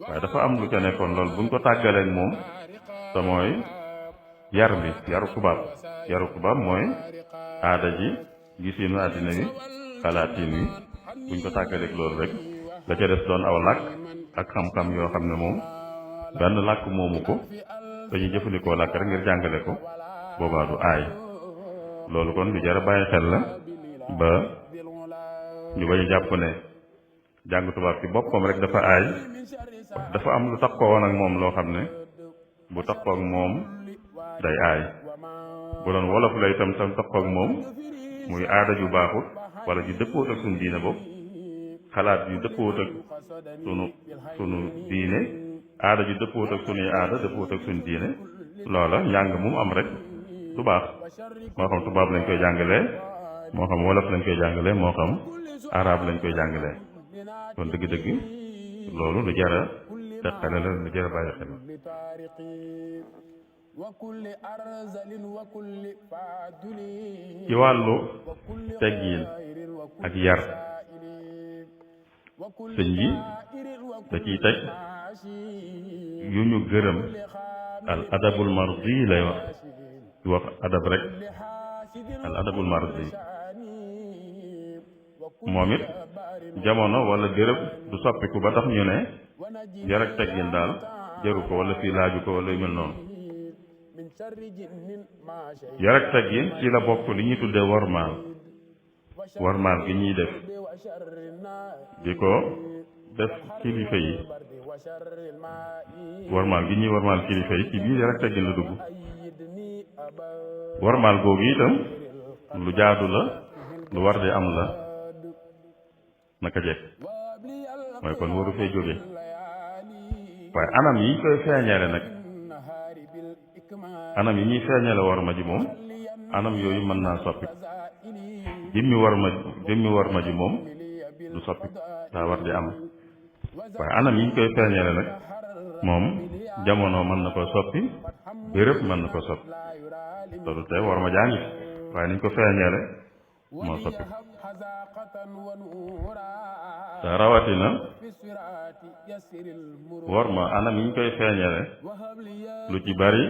waaye dafa am lu ca nekkoon loolu buñ ko tàggaleeg moom te mooy yaru tubaab mooy aada ji gisinu àddina wi xalaatin wi buñ ko tàggaleeg loolu rek la ca des doon aw làkk ak xam-xam yoo xam ne moom benn làkk moomu ko dañuy jëfandikoo làkk rek ngir jàngale ko boobaa du aay loolu kon lu jar a bàyyi xel la ba ñu bañ a jàpp ne jàng tubaab ci boppam rek dafa aay dafa am lu takkoo woon ak moom loo xam ne bu takkoo ak moom day aay bu doon wolof la itam takkoo ak moom muy aada ju baaxut wala ju dëppoot ak sunu diine bopp xalaat ju dëppoot ak sunu diine aada ju dëppoot ak sunuy aada dëppoot ak sunu diine loola njàng mu am rek du baax moo xam tubaab lañ koy jàngalee moo xam wolof lañ koy jàngalee moo xam arab lañ koy jàngalee kon dëgg-dëgg loolu lu jara teqale la lu jara bàyyi xel ci wàllu teggiin ak yar sëñ bi da ciy teg yu ñu gërëm al adabul mardi lay wax adab rek al adabul mardi moom it jamono wala gërëb du soppiku ba tax ñu ne yar ak teggin daal jaru ko wala fii laaju ko wala yu mel noonu yar ak teggin ci la bokk li ñuy tuddee wormaal gi ñuy def di ko def kilifa yi wormaal gi ñuy wormaal kilifa yi ci biir yar ak teggin la dugg wormaal googu itam lu jaadu la lu war di am la naka jekk mooy kon waru fee jóge waaye anam yi koy feeñale nag anam yi ñuy feeñale worma ji moom anam yooyu mën naa soppi jëmmi worma ji moom du soppi daa war di am waaye anam yi ñu koy feeñale nag moom jamono mën na ko soppi béréb mën na ko soppi loolu tey worma jaa ngi waaye niñ ko feeñale moo soppi te rawatina worma anam yi ñu koy feeñale lu ci bari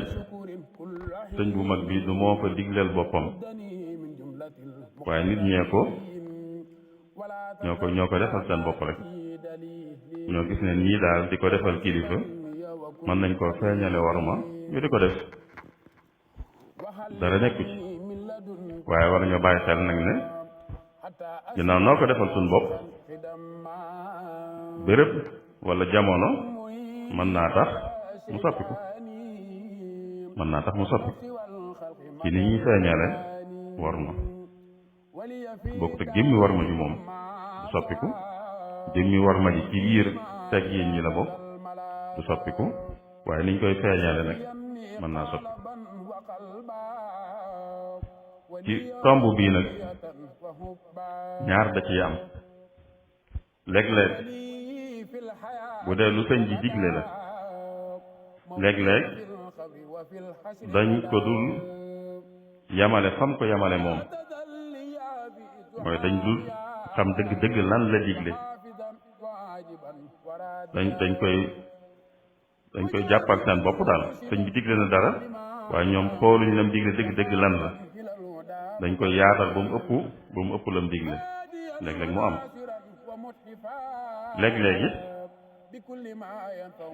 sëñ bu mag bi du moo ko digleel boppam waaye nit ñoo ko defal seen bopp rek ñoo gis ne nii daal di ko defal kilifa mën nañ koo feeñale worma ñu di ko def dara nekku ci waaye war nañoo bàyyi xel nag ne ginnaaw noo ko defal suñ bopp béréb wala jamono mën naa tax mu soppiku ci ni ñuy feeñale worma bokkut ak jëmmi worma ji moom du soppiku jëmmi worma ji ci biir teggin ñi la bokk du soppiku waaye niñ koy feeñale nag mën naa soppi ci tomb bii nag ñaar da ciy am léeg-léeg bu dee lu sëñ bi digle la léeg-léeg dañ ko dul yamale fam ko yamale moom mooy dañ dul xam dëgg-dëgg lan la digle dañ koy jàppal seen bopp daal sëñ bi digle na dara waaye ñoom xooluñ lam digle dëgg-dëgg lan la dañ koy yaatal ba mu ëpp lam digle léeg-léeg mu am léeg-léeg it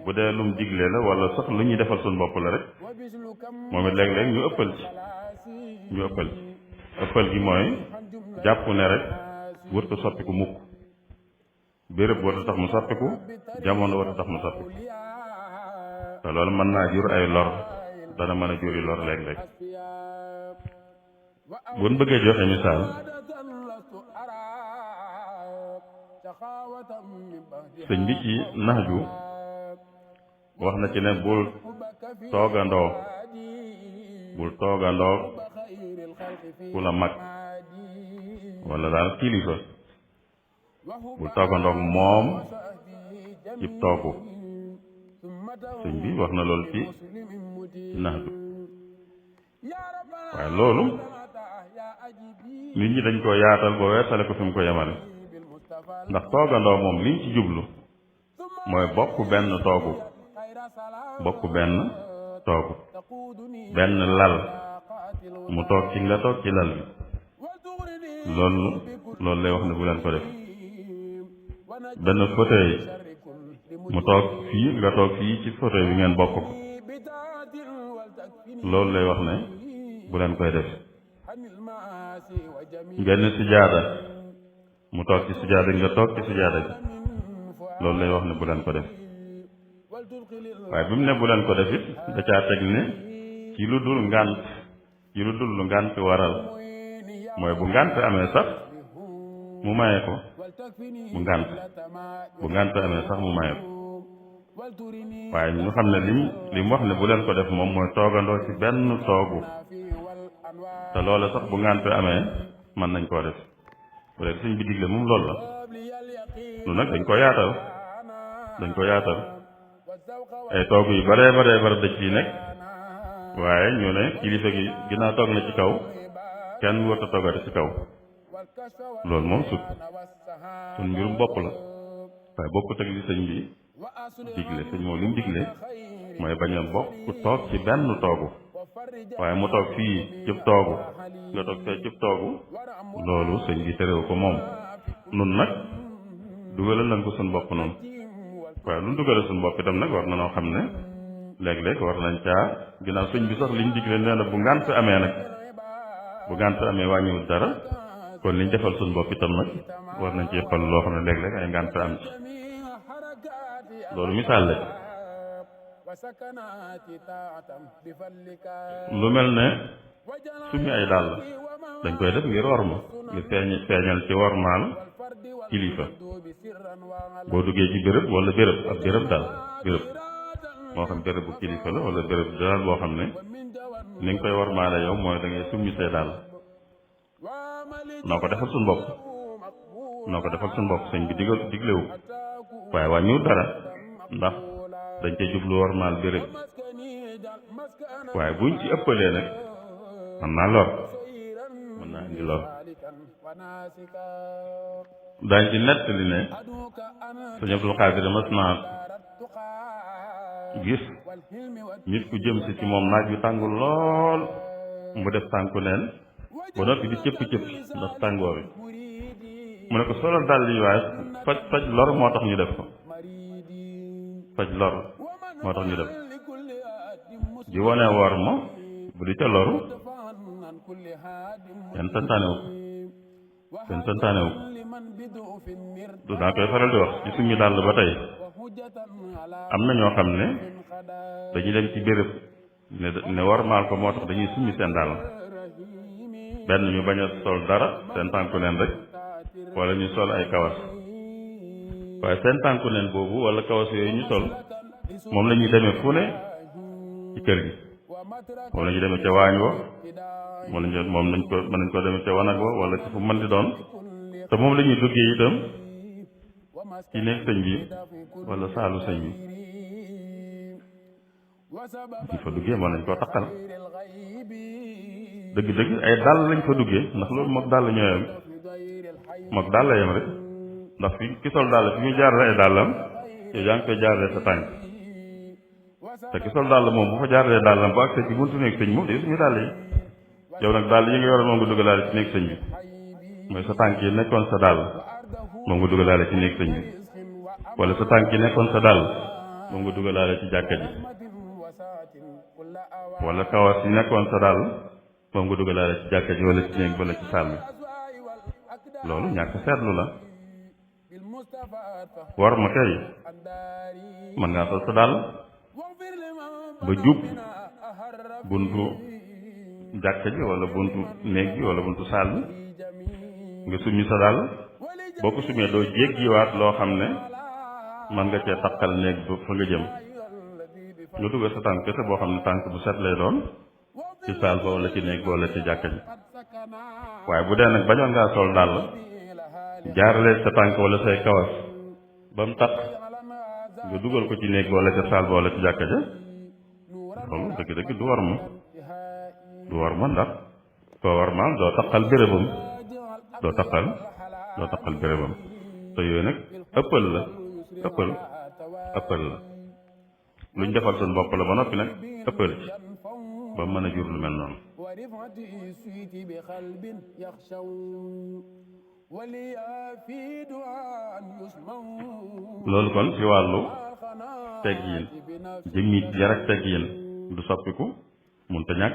bu dee lum digle la wala sax lu ñuy defal suñ bopp la rek moom it léeg-léeg ñu ëppal ëppal gi mooy jàpp ne rek wërta soppiku mukk béréb warta tax mu soppiku jamono warta tax mu soppiku te loolu mën naa jur ay lor dana mën a juri lor léeg-léeg buñ bëggee joxe misaal sëñ bi ci naxju wax na ci ne bul toogandoo ku la mag wala daal kilifa bul toogandoog moom cib toogu sëñ bi wax na loolu ci naxju waaye loolu nit ñi dañ ko yaatal boo weesale ko fi mu ko yemale ndax toogandoo moom liñ ci jublu mooy bokk benn toogu benn lal mu toog ci nga toog ci lal bi loolu lay wax ne bu leen ko def benn fauteuil mu toog fii nga toog fii ci fauteuil bi ngeen bokk ko loolu lay wax ne bu leen koy def benn sijaada mu toog ci sijaada nga toog ci sijaada bi loolu lay wax ne bu leen ko def waaye bi mu ne bu leen ko def it da caa teg ne ci lu dul lu ngànt waral mooy bu ngànt amee sax mu maye ko bu ngànt amee sax mu maye ko waaye ñu xam ne lim wax ne bu leen ko def moom mooy toogandoo ci benn toogu te loola sax bu ngànt amee mën nañ koo def bu dee suñ bi digle moom loolu la lu nag dañ ko yaatal ay toogu yu bare dëj fii nekk waaye ñu ne kilifa gi ginnaaw toog na ci kaw kenn warta toogati ci kaw loolu moom suñ mbirum bopp la waaye bokkut ak li sëñ bi digle sëñ moom li mu digle mooy bañ a bokk ku toog ci benn toogu waaye mu toog fii cëb toogu nga toog fee cëb toogu loolu sëñ bi terewu ko moom nun nag dugalal nañ ko suñ bopp noonu waaye lu dugalal suñ bopp itam nag war na noo xam ne léeg-léeg war nañ caa ginnaaw sëñ bi sax liñ digle nee na bu ngànt amee wàññiwul dara kon liñ defal suñ bopp itam nag war nañ ci xol loo xam ne léeg-léeg ay ngànt am ci loolu misaal la lu mel ne summi ay dàll dañ koy def ngir worma ngir feeñal ci wormaal kilifa boo duggee ci béréb wala ab béréb daal béréb moo xam béréb bu kilifa la wala béréb daal boo xam ne ni nga koy wormaale yow mooy da ngay summi say dàll noo ko defal suñ bopp sëñ bi diglewu waaye wàññiwul dara ndax dañ cee jublu wormaal béréb waaye buñ ci ëppalee nag mën naa indi lor daañ ci nettali ne sëñ Abdul Xaadir mas naa gis nit ku jëm si ci moom naaj wi tàngul lool mu def tànku neen ba noppi di cëppi ndax tàngoor wi mu ne ko solal dàll yi waaye faj lor moo tax ñu def ko di wone wor ma bu di ca loru kenn santaanewu ko daa koy faral di wax ci suñu dàll ba tey am na ñoo xam ne dañuy dem ci béréb ne wormaal ko moo tax dañuy summi seen dàll benn ñu bañ a sol dara seen tànku neen rek wala ñu sol ay kawas waaye seen tànku neen boobu wala kawas yooyu ñu sol moom la ñuy demee fu ne ci kër gi moom la ñuy demee ca waañ wa mën nañ ko demee ca wanag wa wala ci fu mën di doon te moom la ñuy duggee itam ci néeg sëñ bi wala saalu sëñ bi ci fa duggee mën nañ koo taqal dëgg-dëgg ay dàll lañ fa duggee ndax loolu mook dàll ñooyam mook dàll yam rek ndax fi ki sol dàll fi muy jaarale ay dàllam yow yaa ngi koy jaarale sa tànk te ki sol dàll moom bu fa jaaralee dàllam bu agsee ci buntu néeg sëñ moom day suñu dàll yi yow nag dàll yi nga yoroon moom nga dugalaale ci néeg sëñ bi mooy sa tànk yi nekkoon sa dàll moom nga dugalaale ci néeg sëñ bi wala sa tànk yi nekkoon sa dàll moom nga dugalaale ci jàkka ji wala kawas yi nekkoon sa dàll moom nga dugalaale ci jàkka ji wala ci néeg wala ci saal bi loolu ñàkk seetlu la war ma kay mën ngaa sol sa dàll ba jub buntu jàkka ji wala buntu néeg bi wala buntu saal bi nga summi sa dàll boo ko summee doo jéggiwaat loo xam ne man nga cee taqal néeg ba fa nga jëm nga dugal sa tànk kese boo xam ne tànk bu set lay doon ci saal ba wala ci néeg ba wala ci jàkka ji waaye bu dee nag bañoon ngaa sol dàll jaarale sa tànk wala say kawas ba mu taq nga dugal ko ci néeg ba wala ca saal ba wala ci jàkka ja loolu dëgg-dëgg du war ma ndax koo war maal doo taqal bérébam doo taqal bérébam te yooyu nag ëppal la luñ defal suñ bopp la ba noppi nag ëppal ci ba mën a jur lu mel noonu loolu kon ci wàllu teggiin jëmmi yar ak teggiin du soppiku munta ñàkk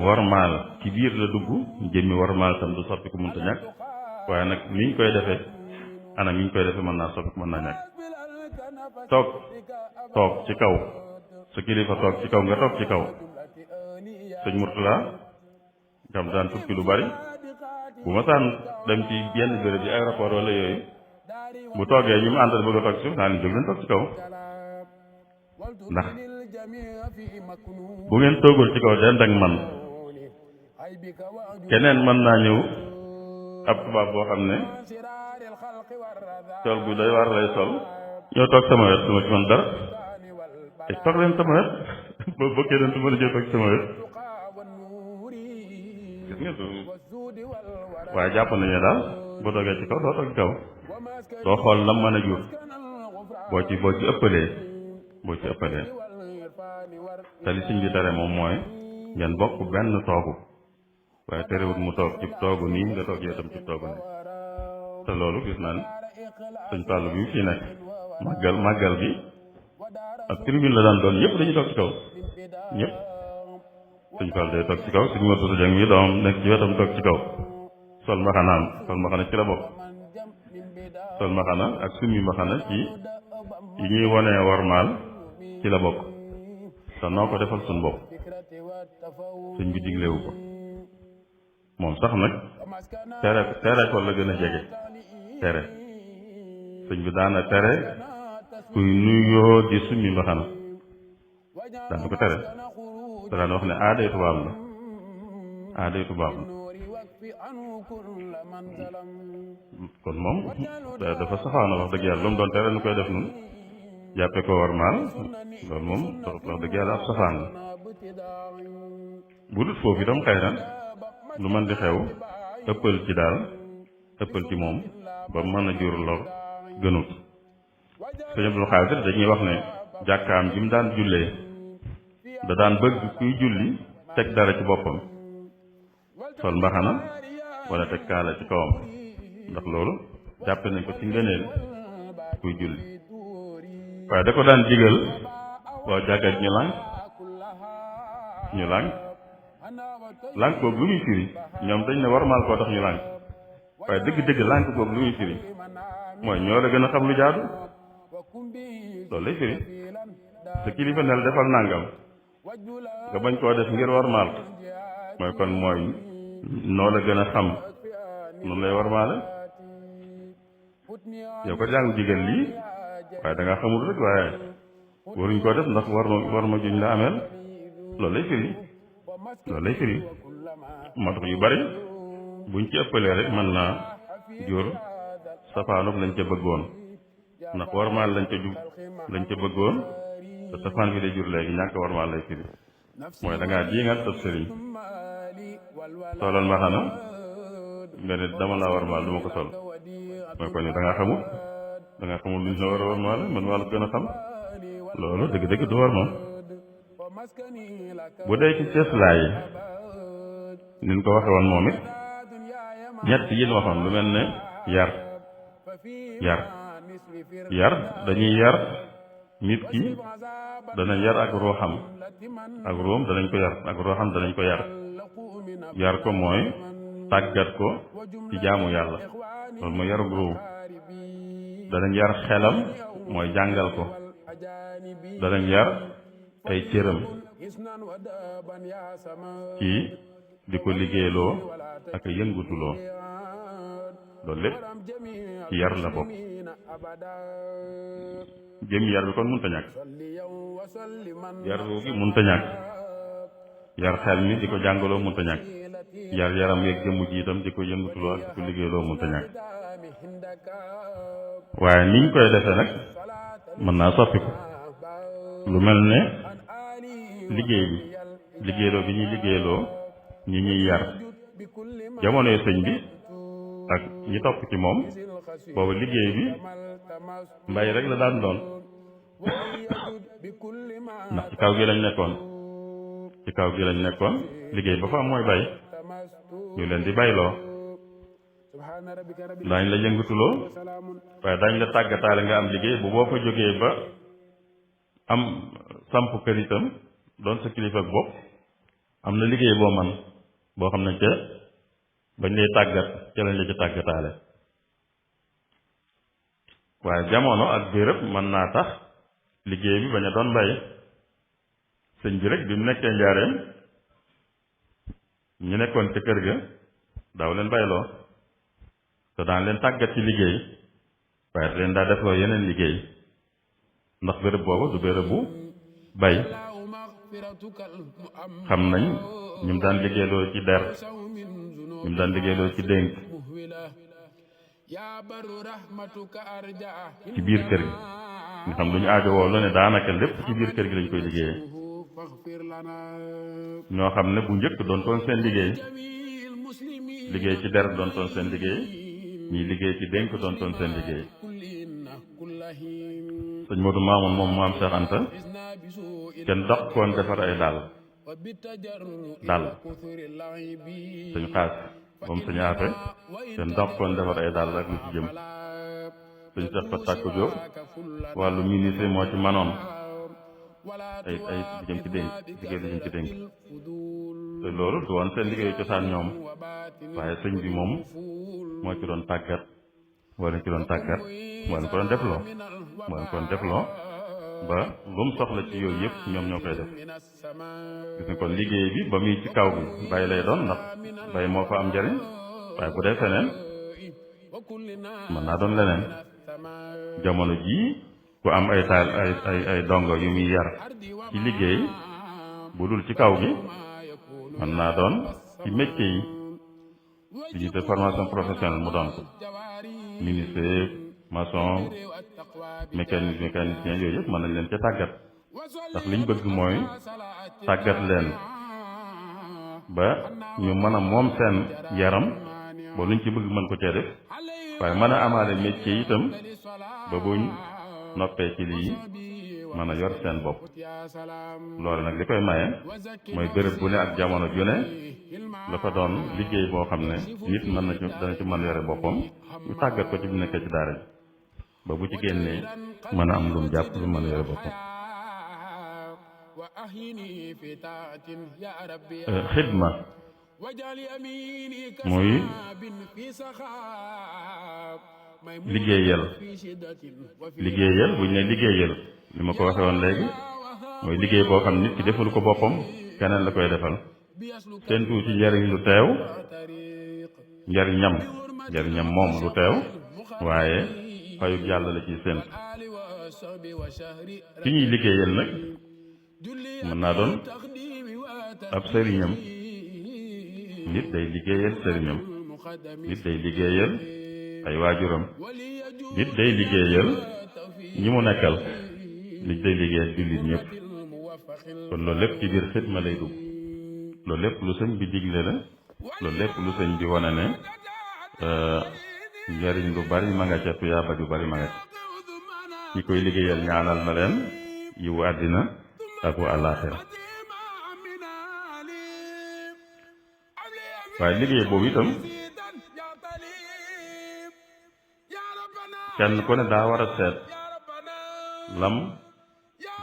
warmaal ci biir la dugg jëmmi warmaal tam du soppiku munta ñàkk waaye nag niñ koy defee anam niñ koy defee mën naa soppiku mën naa ñàkk toog ci kaw sa kilifa toog ci kaw nga toog ci kaw sëñ Murtala xam daan tukki lu bari bu ma saan dem ci yenn béréb yi aéroport wala yooyu bu toogee ñu mu àndal bëgg a toog ci suuf naa ni jóg leen toog ci kaw ndax bu ngeen toogul ci kaw dend ak man keneen mën naa ñëw ab tubaab boo xam ne sol bu doy war lay sol ñoo toog sama wet du ma ci mën dara te toog leen sama wet boo bokkee leen du mën a jël toog sama wet gis nga waaye jàpp nañu daal boo toogee ci kaw doo toog ci kaw doo xool lam mën a jur boo ci ëppalee te li siñ bi tere moom mooy ngeen bokk benn toogu waaye terewut mu toog ci toogu nii nga toog yow tam ci toogu nii te loolu gis naa ne sëñ Fallou bi mu fii nekk màggal bi ak tribune la daan doon ñëpp dañuy toog ci kaw ñëpp sëñ Fallou day toog ci kaw suñu Modou Dieng mi doom nekk ci wetam toog ci kaw sol mbaxana ci la bokk sol mbaxana ak summi mbaxana ci yi ñuy wonee warmaal ci la bokk te noo ko defal suñ bopp sëñ bi diglewu ko moom sax nag tere ko la gën a jege tere sëñ bi daana tere kuy nuyoo di summi mbaxana daana ko tere te daan wax ne aaday tubaab la kon moom dafa saxaana wax dëgg yàlla lu mu doon tere nu koy def nun jàppe ko war maal loolu moom wax dëgg yàlla ab safaan la bu dut foofu itam xëy na lu mën di xew ëppal ci moom ba mën a jur lor gënut sëñ Abdul Xaadir dañuy wax ne jàkkaam ji mu daan jullee da daan bëgg kuy julli teg dara ci boppam sol mbaxana wala teg kaala ci kawam ndax loolu jàppe nañ ko ci ngëneel kuy julli waaye da ko daan digal waaw jàkkat ñu lànk boobu lu muy firi ñoom dañ ne warmaal koo tax ñu lànk waaye dëgg-dëgg lànk boobu lu muy firi mooy ñoo la gën a xam lu jaadu loolu lay firi sa kilifa nel defal nàngam nga bañ koo def ngir warmaal mooy kon mooy noo la gën a xam noonu lay warmaale yow ko jàng digal lii waaye da nga xamul rek waaye waruñ koo def ndax war ma juñ la ameel loolu lay firi moo tax yu bari buñ ci ëppalee rek mën naa jur safaanub lañ ca bëggoon ndax warmaal lañ ca bëggoon te safaan bi day jur léegi ñàkk warmaal lay firi mooy da ngaa diingat sab sëriñ solal mbaxana nga ne dama laa warmaal du ma ko sol mooy kon ni da ngaa xamul luñ la war a warmaal man maa la gën a xam loolu dëgg-dëgg du warmaal bu dee ci cëslaay ni ñu ko waxe woon moom it ñett yi ñu waxoon lu mel ne yar dañuy yar nit ki danañ yar ak ruuxam ak ruum danañ ko yar ak ruuxam danañ ko yar ko mooy tàggat ko ci jaamu yàlla loolu mooy yarug ruum danañ yar xelam mooy jàngal ko danañ yar ay cëram ci di ko liggéeyloo ak a yëngutuloo loolu lépp ci yar la bokk jëm yar bi kon mënta ñàkk yar gi mënta ñàkk yar xel mi di ko jàngaloo mënta ñàkk yar yaram yeeg jëmm ji itam di ko yëngutuloo ak di ko liggéeyloo mënta ñàkk waaye niñ koy defee nag mën naa soppiku lu mel ne liggéeyloo bi ñuy liggéeyloo ñi ñuy yar jamonoy sëñ bi ak ñi topp ci moom boobu liggéey bi mbay rek la daan doon ndax ci kaw gi lañ nekkoon liggéey ba fa am mooy bay ñu leen di bayloo daañ la yëngatuloo waaye daañ la tàggataale nga am liggéey bu boo fa jógee ba am samp kër itam doon sa kilifa ak bopp am na liggéey boo man boo xam ne ca bañ lay tàggat ca lañ la ca tàggataale waaye jamono ak béréb mën naa tax liggéey bi bañ a doon mbay sëñ bi rek bi mu nekkee njaareem ñu nekkoon ca kër ga daaw leen bayloo te daan leen tàggat ci liggéey waaye leen daa defloo yeneen liggéey ndax béréb boobu du béréb bu bay xam nañ ñu mu daan liggéeyloo ci der ñu mu daan liggéeyloo ci dénk ci biir kër gi nga xam lu ñu aajo woo lu ne daanaka lépp ci biir kër gi lañ koy liggéeyee ñoo xam ne bu njëkk doon toon seen liggéey ci der doon toon seen liggéey ñii liggéey ci dénk doon toon seen liggéey sëñ Modou Mamoun moom maam Cheikh Anta kenn dox koon defar ay dàll sëñ xaas moom sëñ aafe kenn dox koon defar ay dàll ak lu ci jëm sëñ Cheikh fa tàkku Jóob wàllu ministre moo ci manoon ay lu jëm ci dénk liggéey lu jëm ci dénk te loolu du woon seen liggéeyu cosaan ñoom waaye sëñ bi moom moo ci doon tàggat moo leen ci doon tàggat moo leen ko doon defloo ba lu mu soxla ci yooyu yëpp ñoom ñoo koy def gis nga kon liggéey bi ba muy ci kaw bi bay lay doon ndax bay moo fa am njariñ waaye bu dee feneen mën naa doon leneen jamono jii ku am ay dongo yu muy yar ci liggéey bu dul ci kaw gi mën naa doon ci métier yi li ñu te formation professionnelle mu doon ko menuisier maçon mécanicien yooyu yëpp mën nañ leen ca tàggat ndax liñ bëgg mooy tàggat leen ba ñu mën a moom seen yaram ba luñ ci bëgg mën ko cee def waaye mën a amaale métier itam ba buñ noppee ci lii mën a yor seen bopp loolu nag li koy maye mooy béréb bu ne ak jamono ju ne la fa doon liggéey boo xam ne nit mën na ci dana ci mën yore boppam ñu tàggat ko ci bu nekkee ci daara ji ba bu ci génnee mën a am lu mu jàpp lu mën a yore boppam xidma muy liggéeyal buñ ne liggéeyal li ma ko waxee woon léegi mooy liggéey boo xam nit ki deful ko boppam keneen la koy defal seen tuuti njariñ lu teew njariñam moom lu teew waaye fayug yàlla la ciy sént ki ñuy liggéeyal nag mën naa doon ab sëriñam nit day liggéeyal sëriñam nit day liggéeyal ay waajuram nit day liggéeyal ñi mu nekkal nit day liggéey ak jullit ñëpp kon loolu lépp ci biir xidma lay dugg loolu lépp lu sëñ bi digle la loolu lépp lu sëñ bi wane ne njariñ lu bari ma nga ca tuyaaba ju bari ma nga ca ñi koy liggéeyal ñaanal na leen yiwu àddina ak wu àllaaxira waaye liggéey boobu itam kenn ku ne daa war a seet lam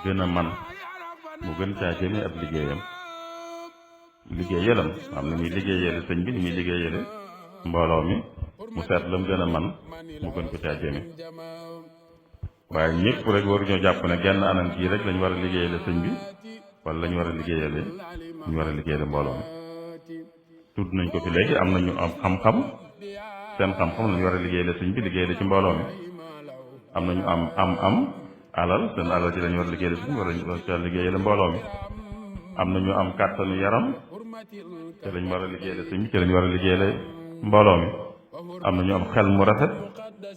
gën a man mu gën caa jëme ab liggéeyam liggéeyalam am na muy liggéeyale sëñ bi ni muy liggéeyale mbooloo mi mu seet lam gën a man mu gën ko caa jëme waaye ñëpp rek waruñoo jàpp ne genn anam kii rek lañ war a liggéeyale sëñ bi wala lañ war a liggéeyale ñu war a liggéeyale mbooloo mi tudd nañ ko fi léegi am nañu am xam-xam seen xam-xam lañu war a liggéeyale sëñ bi liggéeyale ci mbooloo mi am nañu am alal seen alal ci lañu war a liggéeyale sëñ bi wala ñu war a liggéeyale mbooloo mi am nañu am kàttanu yaram ci lañu war a liggéeyale sëñ bi ci lañu war a liggéeyale mbooloo mi am nañu am xel mu rafet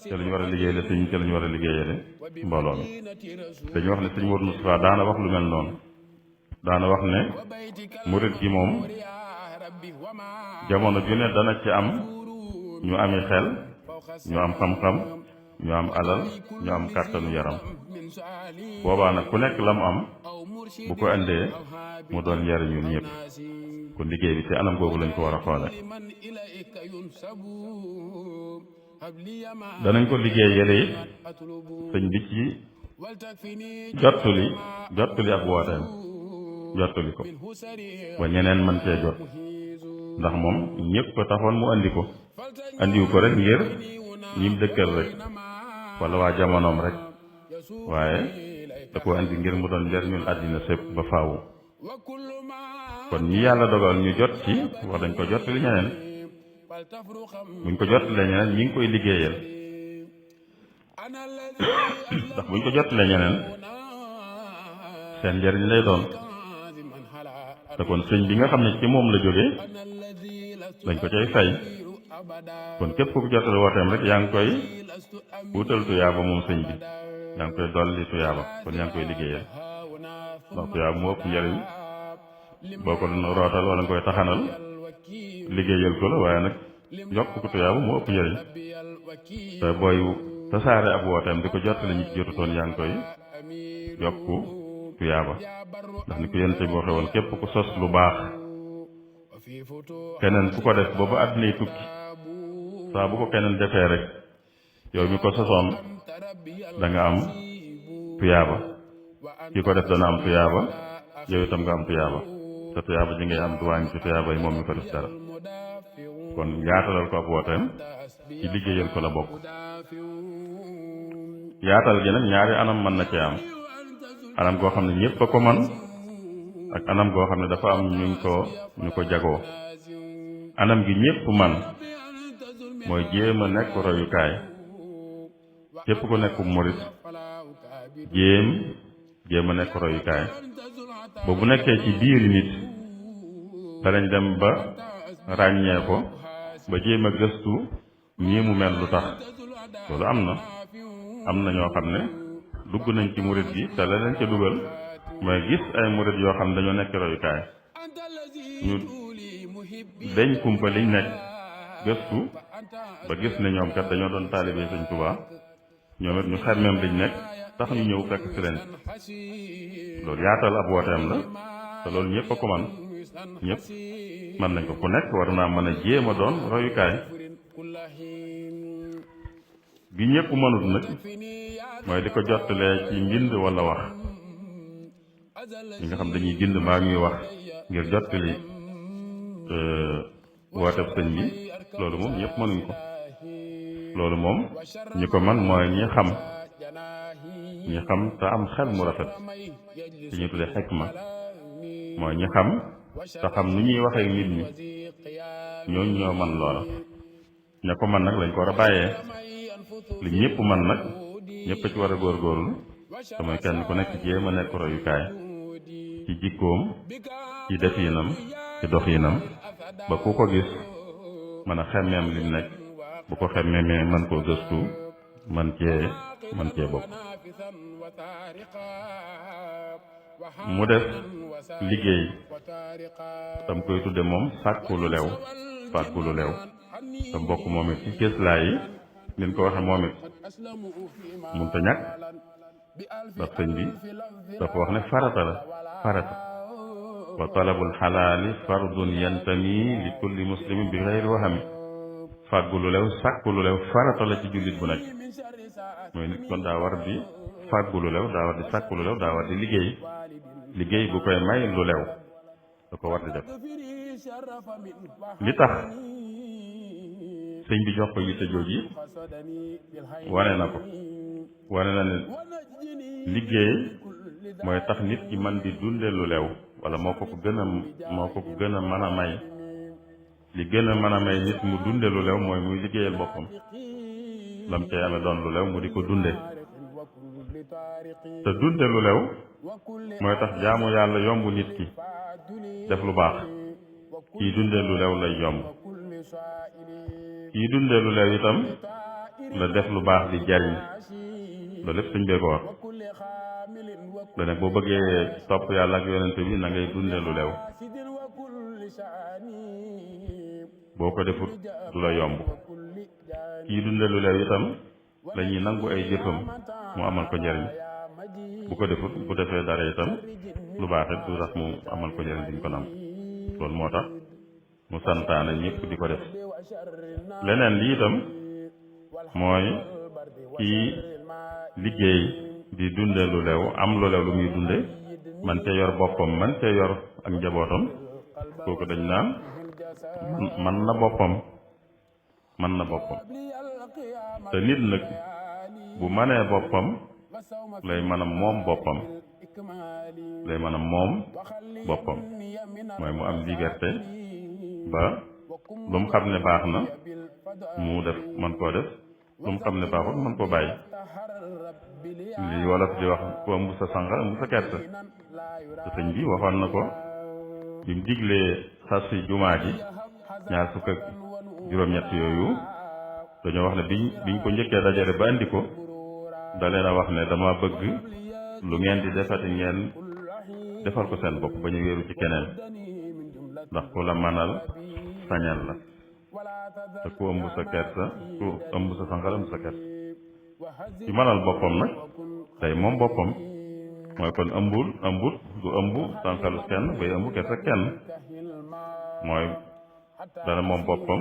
ci lañu war a liggéeyale sëñ bi ci lañu war a liggéeyale mbooloo mi dañu wax ne sëñ Modou Moustapha daana wax lu mel noonu daana wax ne murit gi moom jamono ju ne dana ci am ñu ami xel ñu am xam-xam ñu am alal ñu am kàttanu yaram boobaa nag ku nekk la mu am bu ko indee mu doon njariñ ñun ñëpp kon liggéey bi ci anam googu lañ ko war a xoole danañ ko liggéey yële it sëñ bi ci jottuli ak wooteem jottuli ko ba ñeneen mën cee jot ndax moom ñëpp ko taxoon mu andi ko andiwu ko rek ngir ñim dëkkal rek wala waa jamonoom rek waaye da ko andi ngir mu doon njariñul àddina sépp ba faawu kon ñi yàlla dogal ñu jot ci wax dañ ko jottali ñeneen buñ ko jottalee ñeneen ñi ngi koy liggéeyal ndax buñ ko jottalee ñeneen seen njariñ lay doon te kon sëñ bi nga xam ne ci moom la jógee dañ ko cay fay kon képp ku jottali wooteem rek yaa ngi koy wutal tuyaaba moom sëñ bi yaa ngi koy dolli tuyaaba kon yaa ngi koy liggéeyal ndax tuyaaba moo ëpp njariñ boo ko doon rootal wala nga koy taxanal liggéeyal ko la waaye nag yokk ko tuyaaba moo ëpp njariñ te booy tasaare ab wooteem di ko jottali ñi ci jotutoon yaa ngi koy yokku tuyaaba ndax ni ko yéen bi waxe woon képp ku sos lu baax keneen ku ko def booba àddinay tukki saa bu ko keneen defee rek yow mi ko sosoon da nga am tuyaaba ki ko def dana am tuyaaba yow itam nga am tuyaaba te tuyaaba ji ngay am du wàññi ci tuyaaba yi moom mi ko def dara kon yaatalal ko ab wooteem ci liggéeyal ko la bokk yaatal gi nag ñaari anam mën na cee am anam goo xam ne ñëpp a ko man ak anam goo xam ne dafa am ñu ko jagoo anam gi ñëpp man mooy jéem a nekk royukaay képp ku nekk murit jéem a nekk royukaay ba bu nekkee ci biir nit danañ dem ba ràññee ko ba jéem a gëstu nii mu mel lu tax loolu am na ñoo xam ne dugg nañ ci murit gi te la leen ca dugal mooy gis ay murit yoo xam ne dañoo nekk royukaay ñu deñ kumpa liñ nekk gëstu ba gis ne ñoom kat dañoo doon taalibe Sëñ Tuubaa ñoom it ñu xemmeem liñ nekk tax ñu ñëw fekk si leen loolu yaatal ab wooteem la te loolu ñëpp a ko man ñëpp mën nañ ko ku nekk war naa mën a jéem a doon royukaay bi ñëpp mënut nag mooy di ko jottalee ci mbind wala wax ñi nga xam dañuy bind maa ñuy wax ngir jottali wooteb sëñ bi loolu moom ñëpp mënuñ ko loolu moom ñi ko man mooy ñi xam te am xel mu rafet ci ñu tuddee xikma mooy ñi xam te xam nu ñuy waxee nit ñi ñooñu ñoo man loola ña ko man nag lañ ko war a bàyyee li ñëpp man nag ñëpp ci war a góorgóorlu te mooy kenn ku nekk jéem a nekk royukaay ci jikkoom ci definam ci doxinam ba ku ko gis mën a xemmeem lim nekk bu ko xemmeemee mën koo gëstu man cee bokk. mu def liggéey tam koy tudde moom sàkku lu lew fàggu lu lew te mbokk moom it ci cëslaay yi nin ko waxe moom it munta ñàkk ndax sëñ bi dafa wax ne farata la farata wa talabul xalaali fardun yantami li kulli muslimin bi xeyri wahami fàggu lu lew sàkku lu lew farata la ci jullit bu nekk mooy nit kon daa war di fàggu lu lew daa war di sàkku lu lew daa war di liggéey bu koy may lu lew da ko war di def li tax sëñ bi jox ko yitte jooji wane na ko wane na ne liggéey mooy tax nit ki man di dunde lu lew wala moo ko gën a mën a may li gën a mën a may nit mu dunde lu lew mooy muy liggéeyal boppam lam cay amee doon lu lew mu di ko dunde te dunde lu lew mooy tax jaamu yàlla yomb nit ki def lu baax kii dunde lu lew lay yomb kii dunde lu lew itam la def lu baax di jariñ loolu lépp suñ bee ko wax da ne boo bëggee topp yàlla ak yonente bi na ngay dunde lu lew boo ko defut du la yomb kii dunde lu lew itam dañuy nangu ay jëfam mu amal ko njariñ bu ko defut bu defee dara itam lu baax it du tax mu amal ko njariñ duñ ko nam loolu moo tax mu santaane ñëpp di ko def leneen li itam mooy kii liggéey di dunde lu lew am lu lew lu muy dunde man cee yor boppam man cee yor ak njabootam kooku dañ naan man na boppam te nit nag bu manee boppam lay mën a moom boppam mooy mu am liberté ba lu mu xam ne baax na mu def man koo def lu mu xam ne baaxul man koo bàyyi li wolof di wax ku ëmb sa sànqa ëmb sa kersa te sëñ bi waxoon na ko bi mu diglee sas si jumaa ji ñaar fukk ak juróom-ñett yooyu dañoo wax ne biñ ko njëkkee dajale ba andi ko da leen a wax ne dama bëgg lu ngeen di defati ngeen defal ko seen bopp ba ñu wéeru ci keneen ndax ku la manal sañal la te ku ëmb sa kersa ku ëmb sa sànqal ëmb sa kersa ci manal boppam nag tey moom boppam mooy kon ëmbut du ëmb sànqalus kenn bay ëmb kersa kenn mooy dana moom boppam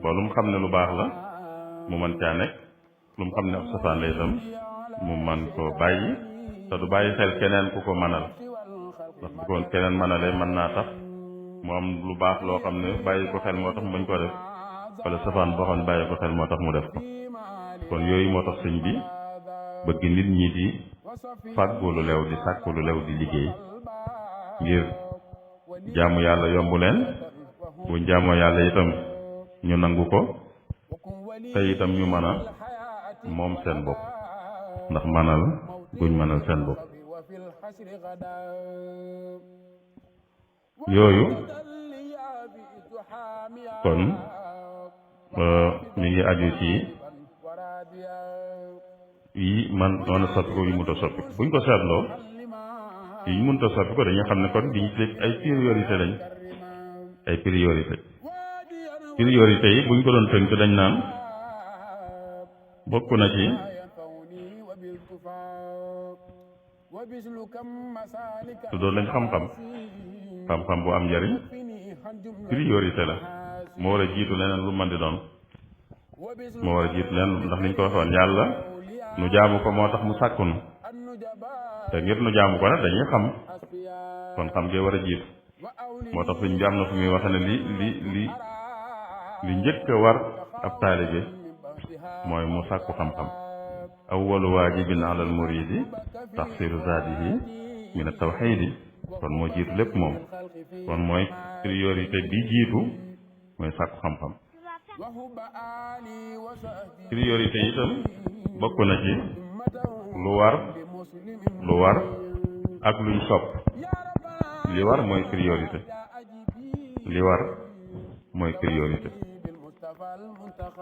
ba lu mu xam ne lu baax la mu mën caa nekk lu mu xam ne ab safaan la itam mu man ko bàyyi te du bàyyi xel keneen ku ko manal ndax bu ko keneen manalee mën naa tax mu am lu baax loo xam ne bàyyi ko xel moo tax mu bañ ko def wala safaan boo xam ne bàyyi ko xel moo tax mu def ko kon yooyu moo tax sëñ bi bëgg nit ñi di fàggu lu lew di sàkku lu lew di liggéey ngir jaamu yàlla yomb leen buñ jaamoo yàlla itam ñu nangu ko te itam ñu mën a moom seen bopp ndax manal guñ mënal seen bopp yooyu kon mi ngi aju ci yi man doon a soppi ko yu mënta soppi buñ ko seetloo yi mënta soppi ko dañuy xam ne kon diñu teg ay priorité lañ ay priorité yi buñ ko doon tënk dañ naan bokk na ci tuddoon lañ xam-xam bu am njariñ priorité la moo war a jiitu leneen lu mën di doon moo war a jiitu leneen ndax niñ ko waxoon yàlla nu jaamu ko moo tax mu sàkkunu te ngir nu jaamu ko nag dañuy xam kon xam ngee war a jiitu moo tax suñ bi am na fu muy waxe ne li njëkk a war ab taalibe mooy mu sàkku xam-xam awwalu waajibin alal muridi taxsiru zaadihi min at-tawxiidi kon moo jiitu lépp moom kon mooy priorité bi jiitu mooy sàkku xam-xam priorité itam bokk na ci lu war ak luñ sopp li war mooy priorité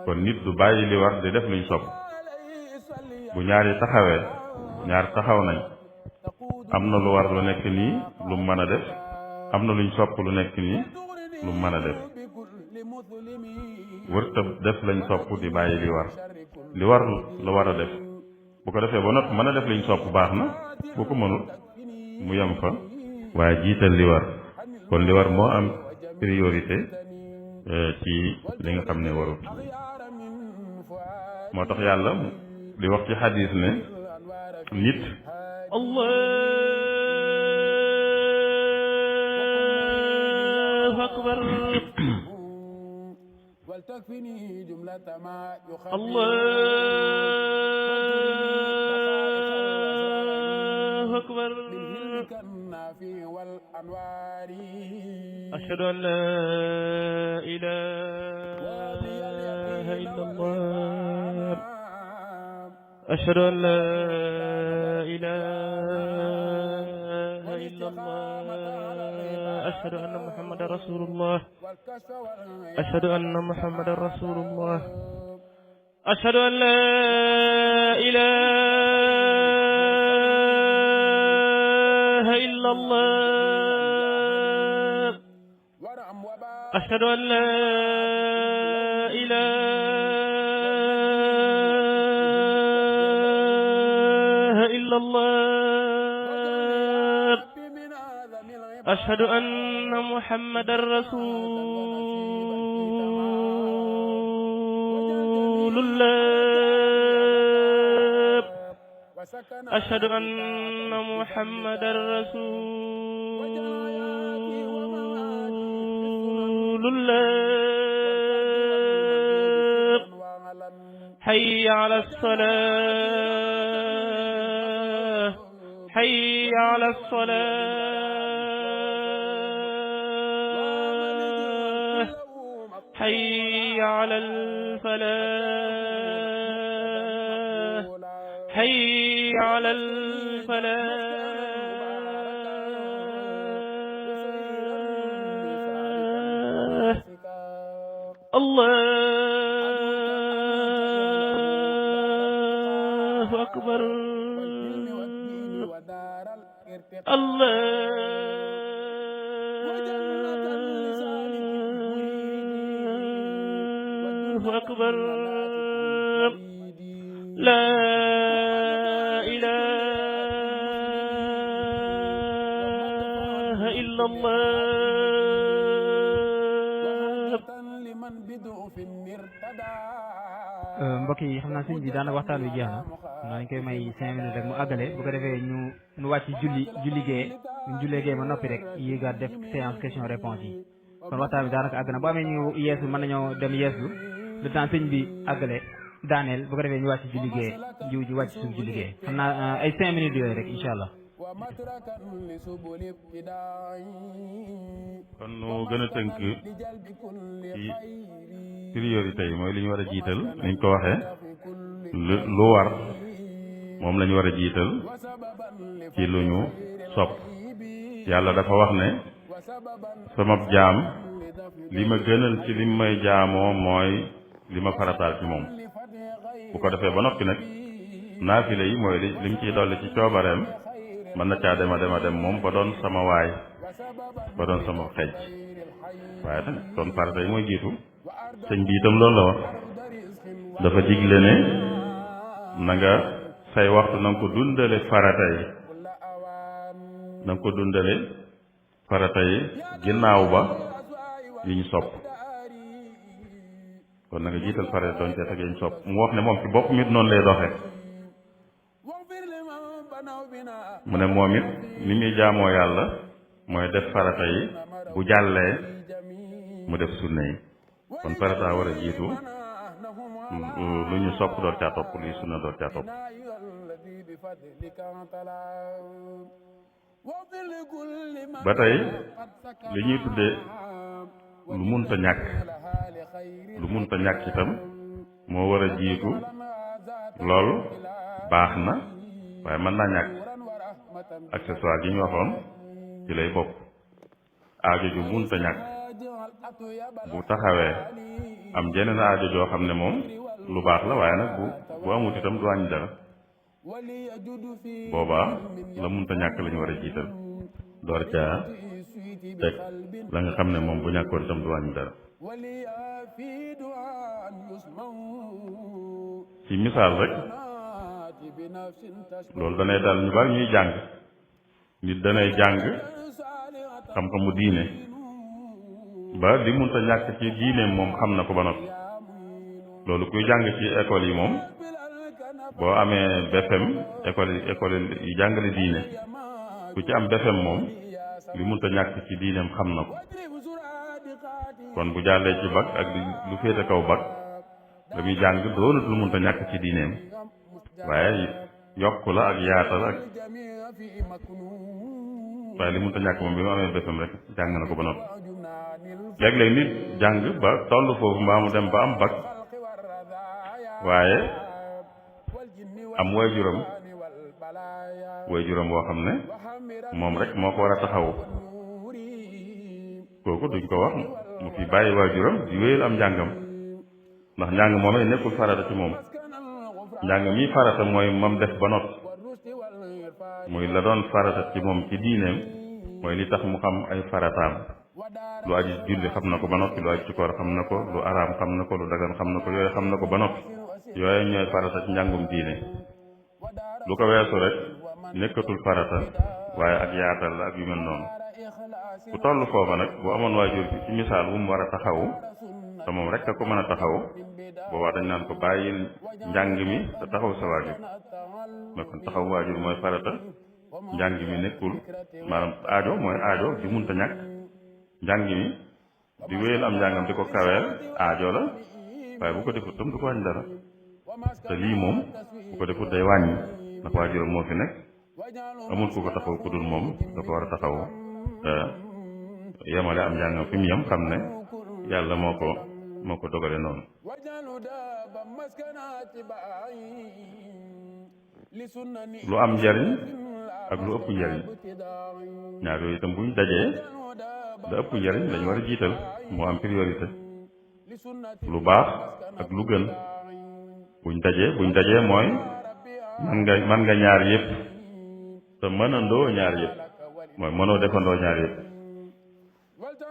kon nit du bàyyi li war di def luñ sopp bu ñaar yi taxawee ñaar taxaw nañ am na lu war lu nekk nii lu mën a def am na luñ sopp lu nekk nii lu mën a def wërta def lañ sopp di bàyyi li war la war a def bu ko defee ba noppi mën a def liñ sopp baax na bu ko mënul mu yem fa waaye jiital li war kon li war moo am priorité ci li nga xam ne warut moo tax yàlla di wax ci xadiis ne nit allahu akbar allahu akbar ashhadu an la ilaha illa allah ashhadu an la ilaha illa allah ashhadu anna muhammadan rasulullah ashhadu anna muhammadan rasulullah ashhadu an la ilaha illa allah ashhadu an la ilaha illa allah ashhadu anna muhammadan rasulullah ashhadu anna muhammadan rasulullah hayya ala salah hayya ala salah hayya ala al-falah hayya ala al-falah Allahu akbar Allahu akbar la ilaha illa Allah mbokk yi xam naa sëñ bi daanaka waxtaan wi jeex na xam naa dañ koy may 5 minutes rek mu àggale bu ko defee ñu wàcc julli gee ñu jullee gee ma noppi rek yéegaat def séance question réponse yi kon waxtaan bi daanaka àgg na bu amee ñu yeesu mën nañoo dem yeesu le temps sëñ bi àggale daaneel bu ko defee ñu wàcc julli gee jiw ji wàcc suuf julli gee xam naa ay 5 minutes yooyu rek incha allah. kon nu gën a tënk ci priorité yi mooy li ñu war a jiital niñ ko waxee lu war moom la ñu war a jiital ci lu ñu sopp yàlla dafa wax ne sama jaam li ma gënal ci li may jaamoo mooy li ma farataal ci moom bu ko defee ba noppi nag naafile yi mooy lim ciy dolli ci coobareem mën na caa dem moom ba doon sama waay ba doon sama xej waaye nag kon farata yi mooy jiitu sëñ bi itam loolu la wax dafa digle ne na nga say waxtu na nga ko dundale farata yi na nga ko dundale farata yi ginnaaw ba yi ñu sopp kon na nga jiital farata doon cee teg yi ñu sopp mu wax ne moom ci bopp mit noonu lay doxe mu ne moom it ni muy jaamoo yàlla mooy def farata yi bu jàllee mu def sunna yi kon farata war a jiitu lu ñu sopp door caa topp luy sunna door caa topp ba tey li ñuy tuddee lu munta ñàkk itam moo war a jiitu lool baax na waaye mën naa ñàkk accessoire yi ñu waxoon ci lay bokk aajo ju munta ñàkk bu taxawee am jeneen aajo joo xam ne moom lu baax la waaye nag bu amut itam du wàññi dara boobaa la munta ñàkk lañu war a jiital door caa teg la nga xam ne moom bu ñàkkoon itam du wàññi dara ci misaal rek loolu danay dal ñu bari ñuy jàng nit danay jàng xam-xamu diine ba li munta ñàkk ci diine moom xam na ko ba noppi loolu kuy jàng ci école yi moom boo amee BFEM école yi jàngale diine ku ci am BFEM moom li munta ñàkk ci diineem xam na ko kon bu jàllee ci bac ak lu féete kaw bac la muy jàng doonut lu munta ñàkk ci diineem waaye yokk la ak yaatal ak waaye li munta ñàkk moom bi mu amee BFEM rek jàng na ko ba noppi léeg-léeg nit jàng ba toll foofu mbaa mu dem ba am bac waaye am waajuram woo xam ne moom rek moo ko war a taxawu kooku duñ ko wax mu fi bàyyi waajuram di wéyal am njàngam ndax njàng moomee nekkul farata ci moom njàng mi farata mooy mam def ba noppi muy la doon farata ci moom ci diineem mooy li tax mu xam ay farataam lu aju julli xam na ko ba noppi lu aju ci koor xam na ko lu araam xam na ko lu dagan xam na ko yooyu xam na ko ba noppi yooyu ñooy farata ci njàngum diine lu ko weesu rek nekkatul farata waaye ak yaatal la ak yu mel noonu ku toll foofa nag bu amoon waajur bi ci misaal wu mu war a taxawu te moom rek a ko mën a taxawu boobaa dañ naan ko bàyyil njàng mi te taxaw sa waajur mais kon taxaw waajur mooy farata njàng mi nekkul maanaam aajo mooy aajo ju munta ñàkk njàng mi di wéyal am njàngam di ko kaweel aajo la waaye bu ko defut tam du ko wàññi dara te lii moom bu ko defut day wàññi ndax waajuram moo fi nekk amul ku ko taxaw ku dul moom da ko war a taxaw te yemale am njàngam fi mu yem xam ne yàlla moo ko dogale noonu lu am njariñ ak lu ëpp njariñ ñaar yooyu itam buñ dajee la ëpp njariñ lañ war a jiital moo am priorité lu baax ak lu gën buñ dajee mooy man nga ñaar yëpp te mënandoo ñaar yëpp mooy mënoo defandoo ñaar yëpp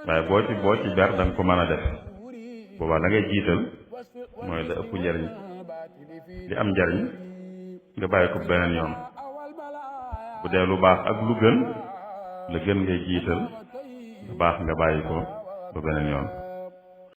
waaye boo ci ber da nga ko mën a def boobaa da ngay jiital mooy la ëpp njariñ li am njariñ nga bàyyi ko beneen yoon bu dee lu baax ak lu gën la gën ngay jiital lu baax nga bàyyi ko ba beneen yoon